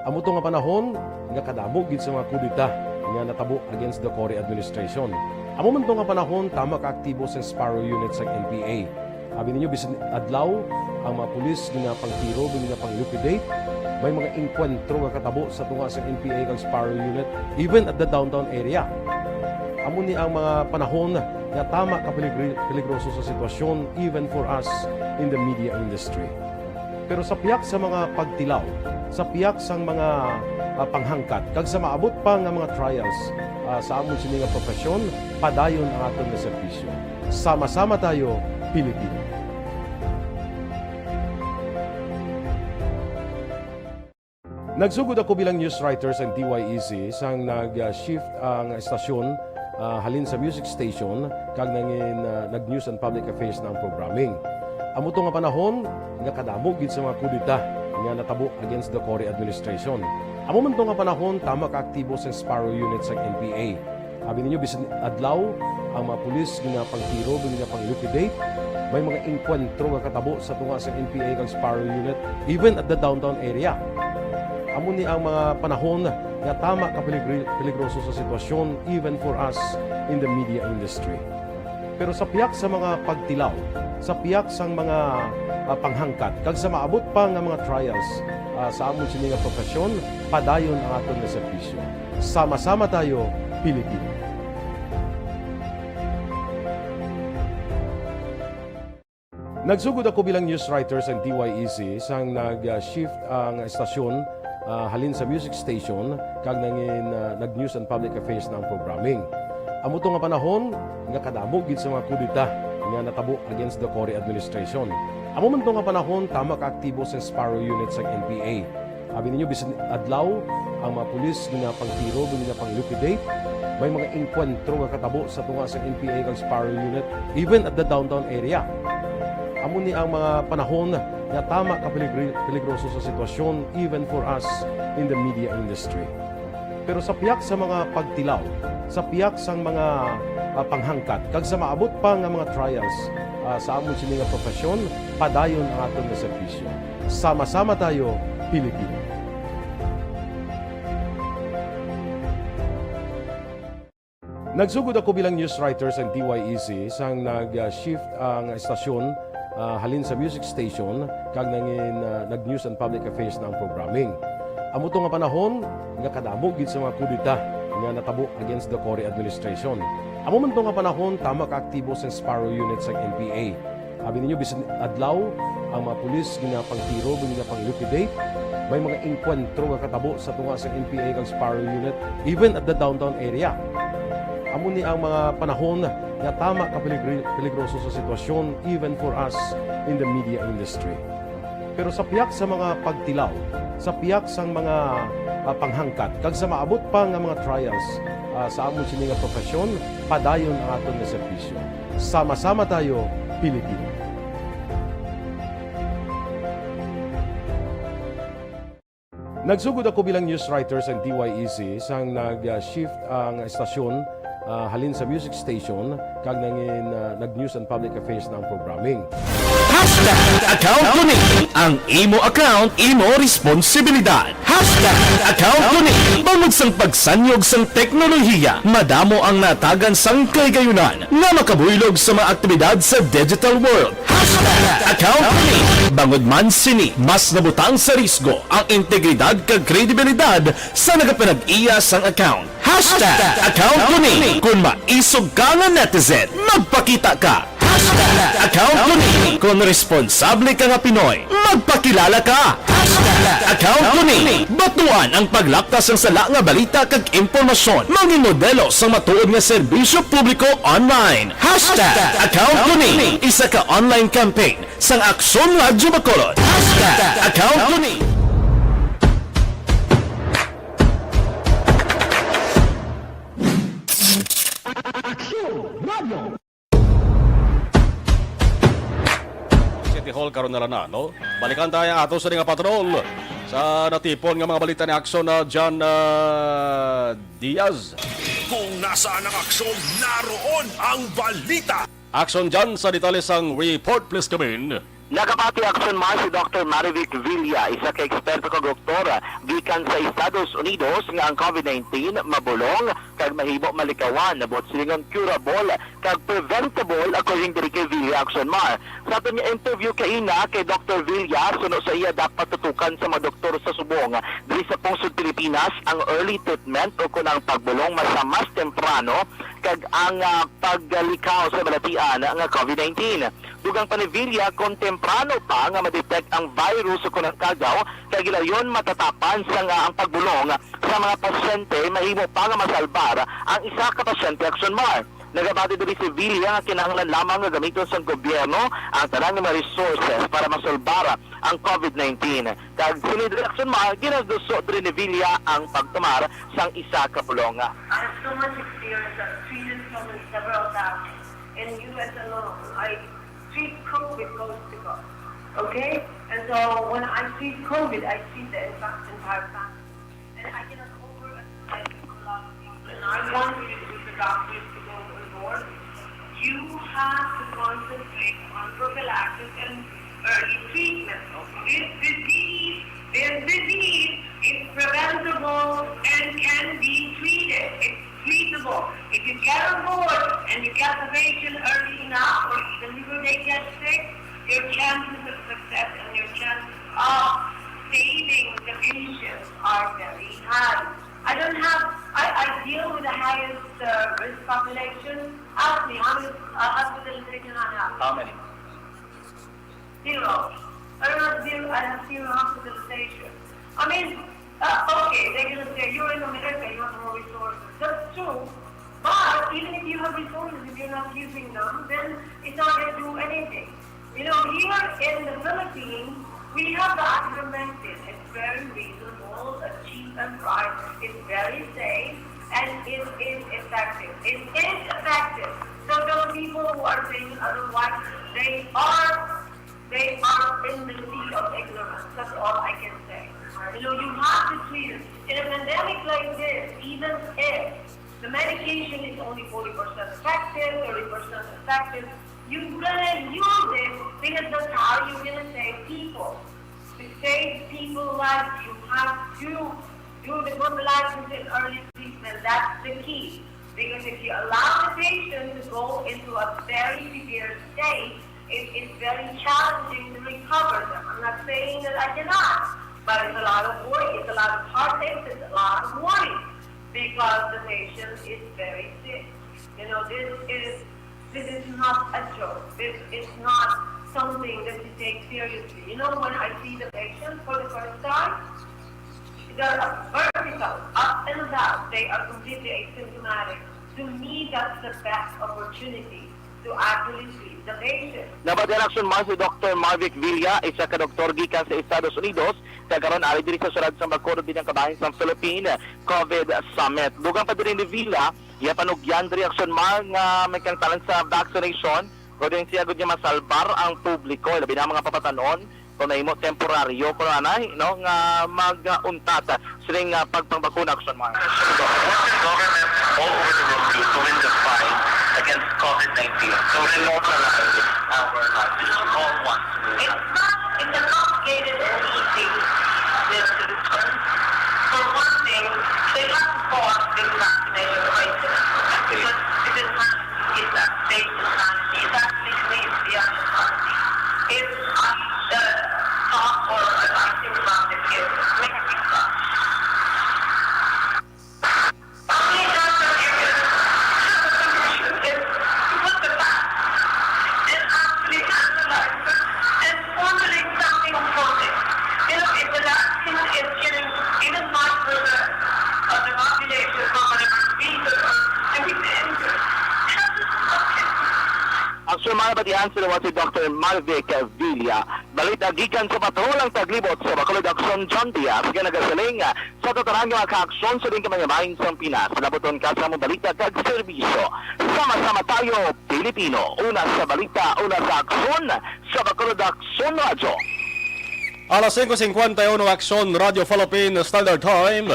Amo to nga panahon nga kadamo gid sa mga kudeta nga natabo against the Cory administration. Amo man to nga panahon tama ka aktibo sa Sparrow Unit sa N P A. Abi ninyo, bisan adlaw, ang mga pulis ginapangtiro, ginapang-liquidate. May mga engkwentro nga katabo sa tunga sa N P A kag Sparrow Unit, even at the downtown area. Amo ni ang mga panahon nga tama ka peligri-, peligroso sa sitwasyon, even for us in the media industry. Pero sa piyak sa mga pagtilaw, sa piyak sang mga, ah, panghangkat, kag sa maabot pa nga mga trials, ah, sa amon sini nga profesyon, padayon ang aton nga serbisyo. Sama-sama tayo, Pilipino. Nagsugod ako bilang news writer sa D Y E C sang nag-shift ang estasyon, ah, halin sa music station kag nangin, ah, nag-news and public affairs na ang programming. Amo to nga panahon nga kadamo gid sa mga kudeta nga natabo against the Cory administration. Amo man to nga panahon tama ka aktibo sa Sparrow Unit sa N P A. Abi ninyo, bisan adlaw, ang mga pulis ginapangtiro, ginapang-liquidate. May mga engkwentro nga katabo sa tunga sa N P A kag Sparrow Unit, even at the downtown area. Amo ni ang mga panahon nga tama ka peligri-, peligroso sa sitwasyon, even for us in the media industry. Pero sa piyak sa mga pagtilaw, sa piyak sang mga, ah, panghangkat, kag sa maabot pa nga mga trials, ah, sa amon sini nga profesyon, padayon ang aton nga serbisyo. Sama-sama tayo, Pilipino. Nagsugod ako bilang news writer sa D Y E C sang nag-shift ang estasyon, ah, halin sa music station kag nangin, ah, nag-news and public affairs na ang programming. Amo to nga panahon nga kadamo gid sa mga kudeta nga natabo against the Cory administration. Amo man to nga panahon tama ka aktibo sa Sparrow Unit sa N P A. Abi ninyo, bisan adlaw, ang mga pulis ginapangtiro, ginapang-liquidate. May mga engkwentro nga katabo sa tunga sa N P A kag Sparrow Unit, even at the downtown area. Amo ni ang mga panahon nga tama ka peligri-, peligroso sa sitwasyon, even for us in the media industry. Pero sa piyak sa mga pagtilaw, sa piyak sang mga, ah, panghangkat, kag sa maabot pa nga mga trials, ah, sa amon sini nga profesyon, padayon ang aton nga serbisyo. Sama-sama tayo, Pilipino. Nagsugod ako bilang news writer sa D Y E C sang nag-shift ang estasyon, ah, halin sa music station kag nangin, ah, nag-news and public affairs na ang programming. Amo to nga panahon nga kadamo gid sa mga kudeta nga natabo against the Cory administration. Amo man to nga panahon tama ka aktibo sa Sparrow Unit sa N P A. Abi ninyo, bisan adlaw, ang mga pulis ginapangtiro, ginapang-liquidate. May mga engkwentro nga katabo sa tunga sa N P A kag Sparrow Unit, even at the downtown area. Amo ni ang mga panahon nga tama ka peligri-, peligroso sa sitwasyon, even for us in the media industry. Pero sa piyak sa mga pagtilaw, sa piyak sang mga, ah, panghangkat, kag sa maabot pa nga mga trials, ah, sa amon sini nga profesyon, padayon ang aton nga serbisyo. Sama-sama tayo, Pilipino. Nagsugod ako bilang news writer sa D Y E C sang nag-shift ang estasyon, ah, halin sa music station kag nangin, ah, nag-news and public affairs na ang programming. Hashtag account ko ni. Ang imo account, imo responsibilidad. Hashtag account ko ni. Bangod sang pagsanyog sang teknolohiya, madamo ang natagan sang kahigayunan nga makabuylog sa mga aktibidad sa digital world. Hashtag account ko ni. Bangod man sini, mas nabutang sa risgo ang integridad kag kredibilidad sa nagapanag-iya sang account. Hashtag account ko ni. Kon maisog ka nga netizen, magpakita ka. Hashtag account ko ni. Kon responsable ka nga Pinoy, magpakilala ka. Hashtag account ko ni. Batuan ang paglapta sang sala nga balita kag impormasyon. Mangin modelo sang matuod nga serbisyo publiko online. Hashtag account ko ni. Isa ka online campaign sang Aksyon Radyo Bacolod. Hashtag account ko ni. Aksyon Radyo. City Hall karon na lang na, no? Balikan tayo ang ato sa nga patrol sa natipon nga mga balita ni Aksyon na John, ah, Diaz. Kung nasaan ang aksyon, naroon ang balita. Action dyan sa detalye sang report, please come in. Nagapati, Action Mar, si Doktor Marivic Villa, isa ka eksperto kag doktor gikan sa Estados Unidos, nga ang COVID nineteen mabulong kag mahimo malikawan, buot silingon curable kag preventable, according diri kay Villa, Action Mar. Sa aton nga interview kaina kay Doktor Villa, suno sa iya, dapat tutukan sa mga doktor sa subong diri sa pungsod Pilipinas ang early treatment o kon ang pagbulong mas, sa mas temprano kag ang, ah, paglikhaw sa balatian nga COVID nineteen. Dugang pa ni Villa, kon temprano pa nga ma-detect ang virus o kon ang kagaw, kay gilayon matatapan sa nga ang pagbulong sa mga pasyente mahimo pa nga masalbar ang isa ka pasyente, Action Mar. Nagabati diri si Villa nga kinahanglan lamang nga gamiton sang gobyerno ang tanan nga mga resources para masalbar ang COVID nineteen. Kag sini diri, Action Mar, ginaduso diri ni Villa ang pagtumar sang isa ka bulong. I have so much experience. I've treated so many, several thousands. In U S alone, I treat COVID coast to coast. Okay? And so when I treat COVID, I treat the entire family. And I cannot overestimate the love of people. And I want you, the doctors, to go on board. You have to concentrate on prophylaxis and early treatment. This disease, this disease is preventable and can be treated. It's treatable. If you get on board and you get the patient early enough, or even before they get sick, your chances of success and your chances of saving the patient are very high. I don't have, I, I deal with the highest uh, risk population. Ask me, how many uh, hospitalizations I have? How many? Zero. I don't have zero, I have zero hospitalization. I mean, uh, okay, they're going to say, "You're in America, you have more resources." That's true. But even if you have resources, if you're not using them, then it's not going to do anything. You know, here in the Philippines, we have the ivermectin. It's very reasonable, it's cheap and priced. It's very safe, and it is effective. It is effective. So those people who are saying otherwise, they are they are in the sea of ignorance. That's all I can say. You know, you have to treat it. In a pandemic like this, even if the medication is only forty percent effective, thirty percent effective, you gotta use it because that's how you're gonna save people. To save people lives, you have to do the prophylaxis and early treatment. That's the key. Because if you allow the patient to go into a very severe state, it is very challenging to recover them. I'm not saying that I cannot, but it's a lot of worry. It's a lot of heartache. It's a lot of worry because the patient is very sick. You know, this is this is not a joke. This is not something that you take seriously. You know, when I see the patient for the first time, they're vertical, up and down. They are completely asymptomatic. To me, that's the best opportunity to actually treat the patient. Nabatian, Action Mar, si Doktor Marvic Villa, isa ka doktor gikan sa Estados Unidos, kag karon ari diri sa siyudad sang Bacolod, bilang kabahin sang Philippine COVID Summit. Dugang pa diri ni Villa, iya panugyan diri, Action Mar, nga may kaangtanan sa vaccination, pwede siya gud nga masalbar ang publiko, labi na ang mga papatan-on, kung nahimo temporaryo, kung anay, no, nga mag-untat sining, ah, pagpangbakuna, Action Mar. Working governments all over the world to, to win the fight against COVID nineteen, to renormalize our lives. We all want to. It's not, it's a complicated and easy solution. For one thing, they have to pause this vaccination crisis. Because it is not, it's a state economy. It's actually the other economy. If I, uh, talk or advise about the kids, make a big fuss. Only doctor you can have a solution is to put the facts and actually analyze it and formulate something for it. You know, if the vaccine is giving even my brother, uh, the population for whatever reason or doing the injury, that is okay. Action Mar, batian sa liwat si Doktor Marvic Villa. Balita gikan sa Patrol ang Taglibot sa Bacolod, Action John Diaz, nga nagasiling, sa tanan nga mga kaaksyon sa diin ka man nga bahin sang Pinas, labuton ka sa among balita kag serbisyo. Sama-sama tayo, Pilipino. Una sa balita, una sa aksyon, sa Bacolod Aksyon Radyo. Alas singko singkwenta y uno, Aksyon Radyo Philippine Standard Time.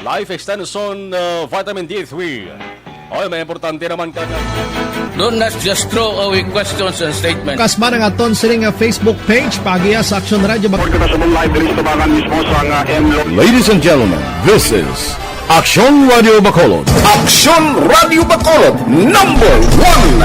Life Extension, uh, Vitamin D three. Oy, may importante naman ka. Do not just throw away questions and statements. Kasma ang aton sini nga Facebook page, paagiha sa Aksyon Radio Bacolod. Kita sa live diri sa tabangan mismo sa nga M Lo- Ladies and gentlemen, this is Aksyon Radio Bacolod. Aksyon Radio Bacolod, number one.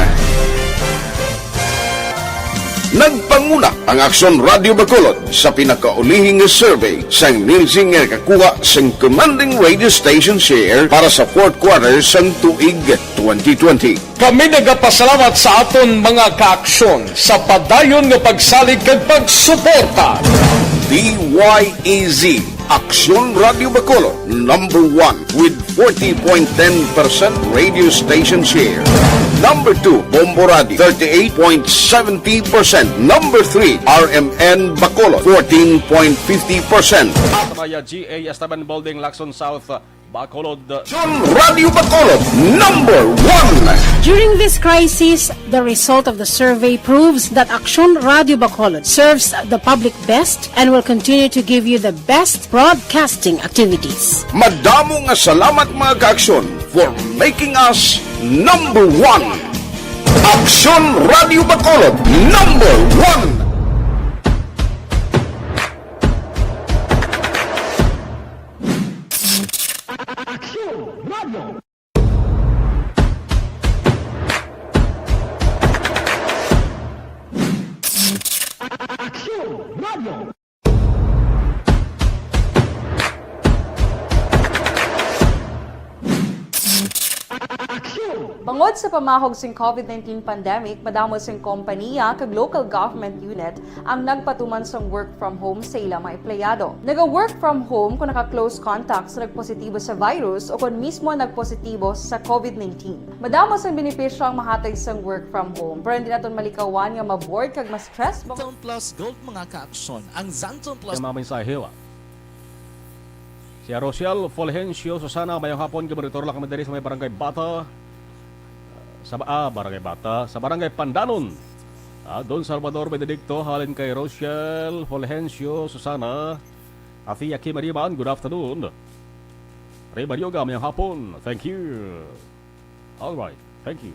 Nagpanguna ang Aksyon Radio Bacolod sa pinakaulihing nga survey sang Nielsen nga nakakuha sang commanding radio station share para sa fourth quarter sang tuig twenty twenty. Kami nagapasalamat sa aton mga kaaksyon sa padayon nga pagsalig kag pagsuporta. D Y E Z, Aksyon Radio Bacolod, number one with forty point ten percent radio station share. Number two, Bombo Radio, thirty-eight point seventy percent. Number three, R M N Bacolod, fourteen point fifty percent. Sa may G A Esteban Building, Lacson South, Bacolod. Aksyon Radio Bacolod, number one. During this crisis, the result of the survey proves that Aksyon Radio Bacolod serves the public best and will continue to give you the best broadcasting activities. Madamo nga salamat, mga kaaksyon, for making us number one. Aksyon Radio Bacolod, number one. Aksyon Radio. Aksyon Radio. Aksyon! Bangod sa pamahog sing COVID nineteen pandemic, madamo sing kompaniya kag local government unit ang nagpatuman sang work from home sa ila mga empleyado. Naga-work from home kung naka-close contact sa nagpositibo sa virus o kon mismo nagpositibo sa COVID nineteen. Madamo sang benepisyo ang mahatag sang work from home, pero hindi naton malikawan nga ma-bored kag ma-stress. Zone Plus Gold, mga kaaksyon. Ang Zone Plus Kaya mga mensahe, wa? Si Rosiel Fulgencio Susana, mayong hapon, gimonitor lang kami diri sa may Barangay Bata. Sa ba-, ah, Barangay Bata, sa Barangay Pandanon. Ah, Don Salvador Benedicto, halin kay Rosiel Fulgencio Susana. Afi Aki Mariman, good afternoon. Ray Barioga, mayong hapon. Thank you. All right. Thank you.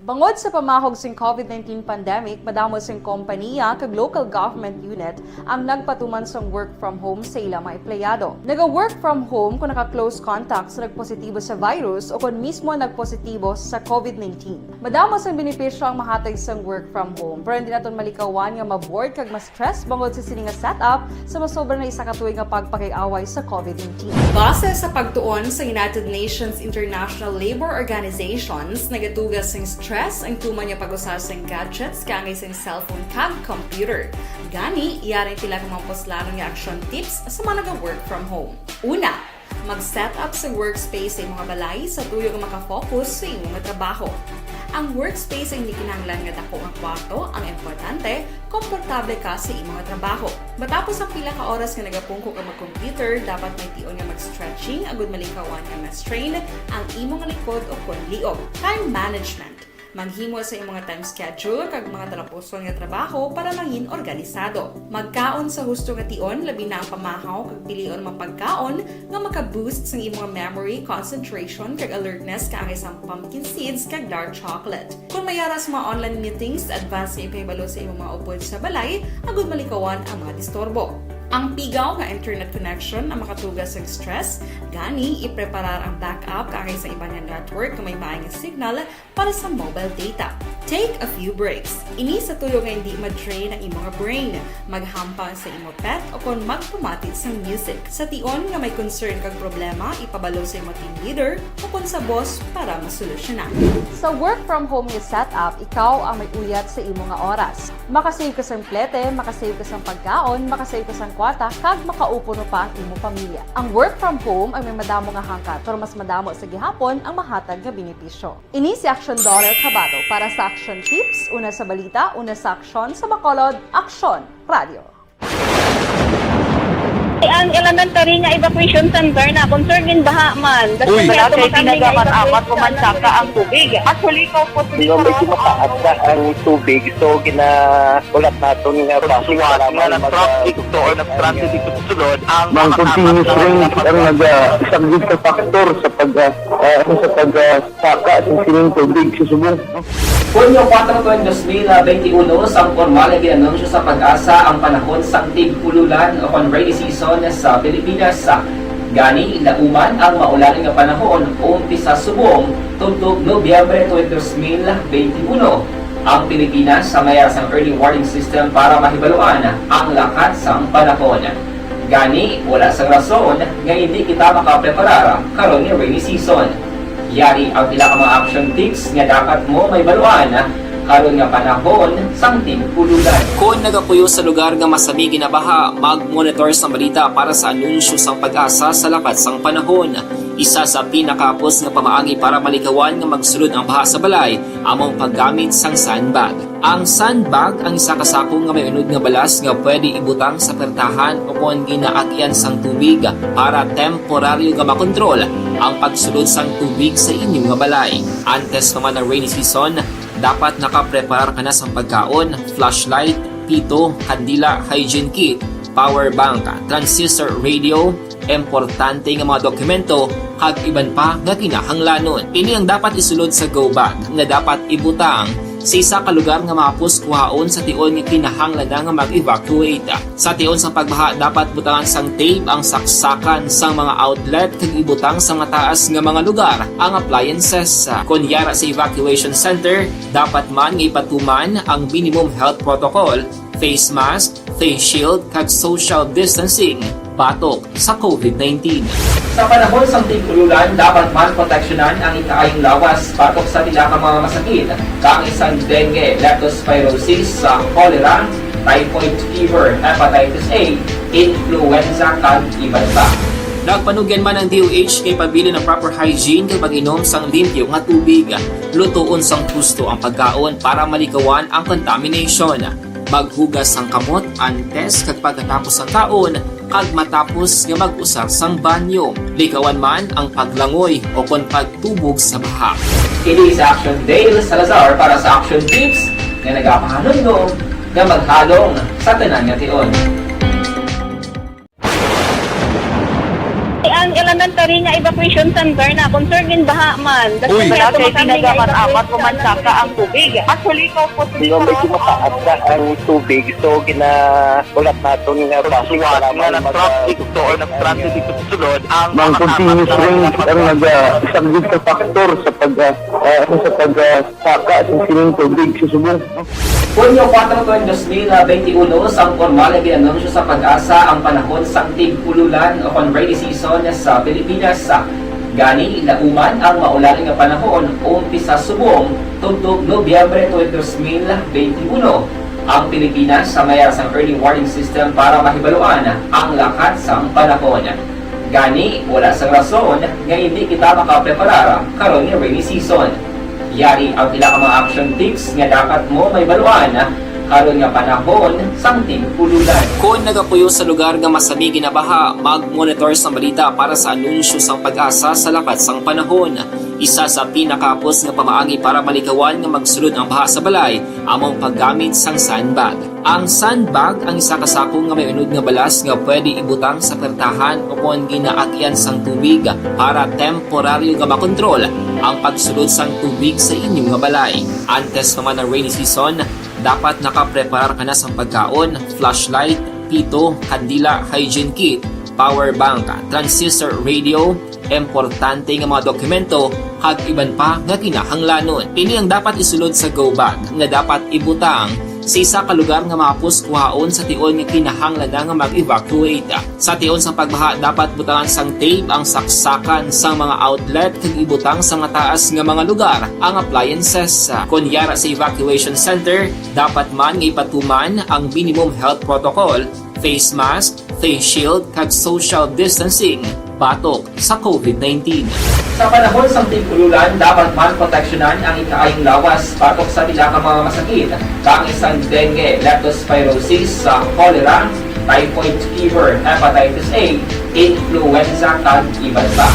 Bangod sa pamahog sing COVID nineteen pandemic, madamo sing kompaniya kag local government unit ang nagpatuman sang work from home sa ila mga empleyado. Naga-work from home kung naka-close contact sa nagpositibo sa virus o kon mismo nagpositibo sa COVID nineteen. Madamo sang benepisyo ang mahatag sang work from home, pero hindi naton malikawan nga ma-bored kag ma-stress bangod sa sini nga setup sa masobra na isa ka tuig nga pagpakig-away sa COVID nineteen. Base sa pagtuon sa United Nations International Labour Organizations, nagatuga sing stress ang tuman nga pag-usa sing gadgets kaangay sing cellphone kag computer. Gani, yari ang pila ka mga puslanon nga action tips sa mga naga-work from home. Una, mag-set up sa workspace sa imong balay sa tuyo nga makafocus sa imong trabaho. Ang workspace ay hindi kinahanglan nga dako nga kwarto, ang importante, komportable ka sa imong trabaho. Matapos ang pila ka oras nga nagapungko ka mag-computer, dapat may tion nga mag-stretching agud malikawan nga ma-strain ang imong likod o kon liog. Time management. Maghimo sa imong time schedule kag mga talapuson nga trabaho para mangin organisado. Magkaon sa husto nga tion, labi na ang pamahaw kag pilion mga pagkaon nga maka-boost sang imong memory, concentration, kag alertness, kaangay sang pumpkin seeds kag dark chocolate. Kung may ara sa mga online meetings, advance nga ipahibalo sa imong mga upod sa balay agud malikawan ang mga disturbo. Ang pigaw nga internet connection ang makatuga sang stress, gani ipreparar ang backup kaangay sa iban nga network nga may maayong signal para sa mobile data. Take a few breaks. Ini sa tuyo nga hindi ma-drain ang imong brain. Maghampang sa imo pet o kon magpamati sang music. Sa tion nga may concern kag problema, ipabalo sa imo team leader o kon sa boss para masolusyonan. Sa work from home nga setup, ikaw ang may uyat sa imo nga oras. Makasave ka sang plete, makasave ka sang pagkaon, makasave ka sang kwarta, kag makaupo no pa ang imo pamilya. Ang work from home ay may madamo nga hangkat, pero mas madamo sa gihapon ang mahatag nga benepisyo. Ini si Action Dollar Kabato para sa Action Tips, una sa balita, una sa aksyon, sa Bacolod, Aksyon Radio. Ang elementary nga evacuation center na concern in baha man. Uy. Wala kay tinaga man amat ko man saka ang tubig. Actually, ko po. Di ba, medyo mataas na ang tubig, so ginahulat naton nga bus para nga nag-traffic to or nag-transit dito sa sulod ang mga continuous rain ang nag-, ah, isang big factor sa pag, ah, ah, sa pag, ah, saka sa sining tubig sa subong. Hunyo kuwatro, tuig dos mil benti uno, sang pormal nga gin-anunsyo sa PAGASA ang panahon sang tig-ululan o kon rainy season sa Pilipinas. Gani, nauman ang maulan nga panahon umpisa subong tubtob Nobyembre tuig dos mil benti uno. Ang Pilipinas may ara sang early warning system para mahibaluan ang lakat sang panahon. Gani, wala sang rason nga hindi kita makapreparar karon nga rainy season. Yari ang pila ka mga action tips nga dapat mo mahibaluan karon nga panahon sang tig-ululan. Kon nagapuyo sa lugar nga masami ginabaha, mag-monitor sang balita para sa anunsyo sang PAGASA sa lakat sang panahon. Isa sa pinakahapos nga pamaagi para malikawan nga magsulod ang baha sa balay amo ang paggamit sang sandbag. Ang sandbag ang isa ka sako nga may unod nga balas nga pwede ibutang sa pertahan o kon ginaagian sang tubig para temporaryo nga makontrol ang pagsulod sang tubig sa inyo nga balay. Antes pa man ang rainy season, dapat nakapreparar ka na sang pagkaon, flashlight, pito, kandila, hygiene kit, power bank, transistor radio, importante nga mga dokumento, kag iban pa nga kinahanglanon. Ini ang dapat isulod sa go bag nga dapat ibutang sa isa ka lugar nga mahapos kuhaon sa tion nga kinahanglan na nga mag-evacuate. Sa tion sang pagbaha, dapat butangan sang tape ang saksakan sang mga outlet kag ibutang sa mataas nga mga lugar ang appliances. Kon yara sa evacuation center, dapat man nga ipatuman ang minimum health protocol, face mask, face shield, kag social distancing batok sa covid nineteen. Sa panahon sang tig-ululan, dapat man proteksyonan ang ikaayong lawas batok sa pila ka mga masakit, kaangay sang dengue, leptospirosis, sa cholera, typhoid fever, hepatitis A, influenza, kag iban pa. Nagpanugyan man ang D O H nga ipabilin ang proper hygiene kag pag-inom sang limpyo nga tubig. Lutoon sang husto ang pagkaon para malikawan ang contamination. Maghugas sang kamot antes kag pagkatapos sang kaon kag matapos nga mag-usar sang banyo. Likawan man ang paglangoy o kon pagtubog sa baha. Ini si Action Dale Salazar para sa Action Tips nga nagapahanumdom nga maghalong sa tanan nga tion. Ang elementary nga evacuation center na concern in baha man. Uy. Wala kay tinaga man amat ko man saka ang tubig. Actually, ko po. Di ba, medyo mataas na ang tubig, so ginahulat naton nga bus para nga nag-traffic to or nag-transit dito sa sulod ang mga continuous rain ang nag-, ah, isang big factor sa pag, ah, ah, sa pag, ah, saka sa sining tubig sa subong. Hunyo kuwatro, tuig dos mil benti uno, sang pormal nga gin-anunsyo sa PAGASA ang panahon sang tig-ululan o kon rainy season sa Pilipinas. Gani, nauman ang maulan nga panahon umpisa subong tubtob Nobyembre tuig dos mil benti uno. Ang Pilipinas may ara sang early warning system para mahibaluan ang lakat sang panahon. Gani, wala sang rason nga hindi kita makapreparar karon nga rainy season. Yari ang pila ka mga action tips nga dapat mo mahibaluan karon nga panahon sang tig-ululan. Kon nagapuyo sa lugar nga masami ginabaha, mag-monitor sang balita para sa anunsyo sang PAGASA sa lakat sang panahon. Isa sa pinakahapos nga pamaagi para malikawan nga magsulod ang baha sa balay amo ang paggamit sang sandbag. Ang sandbag ang isa ka sako nga may unod nga balas nga pwede ibutang sa pertahan o kon ginaagian sang tubig para temporaryo nga makontrol ang pagsulod sang tubig sa inyo nga balay. Antes pa man ang rainy season, dapat nakapreparar ka na sang pagkaon, flashlight, pito, kandila, hygiene kit, power bank, transistor radio, importante nga mga dokumento, kag iban pa nga kinahanglanon. Ini ang dapat isulod sa go bag nga dapat ibutang sa isa ka lugar nga mahapos kuhaon sa tion nga kinahanglan na nga mag-evacuate. Sa tion sang pagbaha, dapat butangan sang tape ang saksakan sang mga outlet kag ibutang sa mataas nga mga lugar ang appliances. Kon yara sa evacuation center, dapat man nga ipatuman ang minimum health protocol, face mask, face shield, kag social distancing batok sa covid nineteen. Sa panahon sang tig-ululan, dapat man proteksyonan ang ikaayong lawas batok sa pila ka mga masakit, kaangay sang dengue, leptospirosis, sa cholera, typhoid fever, hepatitis A, influenza, kag iban pa.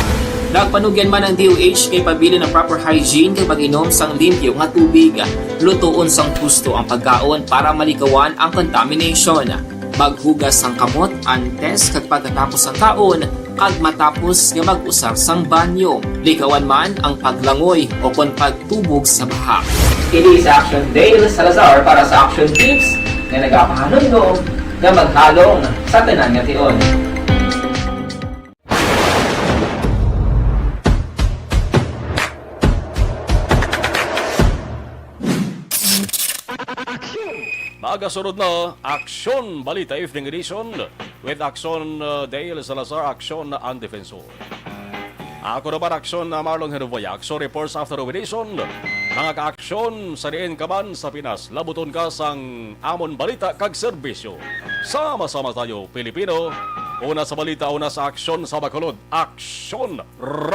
Nagpanugyan man ang D O H nga ipabilin ang proper hygiene kag pag-inom sang limpyo nga tubig. Lutoon sang husto ang pagkaon para malikawan ang contamination. Maghugas sang kamot antes kag pagkatapos sang kaon, kag matapos nga mag-usar sang banyo. Likawan man ang paglangoy o kon pagtubog sa baha. Ini sa Action Dale Salazar para sa Action Tips nga nagapahanumdom nga maghalong sa tanan nga tion. Magasunod na Aksyon Balita Evening Edition with Aksyon, uh, Dale Salazar, Aksyon ang Defensor. Ako naman, Aksyon, uh, Marlon Henuvoya, Aksyon Reports after Edition. Mga ka-aksyon, sa diin ka man sa Pinas, labuton ka sang amon balita kag serbisyo. Sama-sama tayo, Pilipino. Una sa balita, una sa aksyon sa Bacolod. Aksyon Radyo.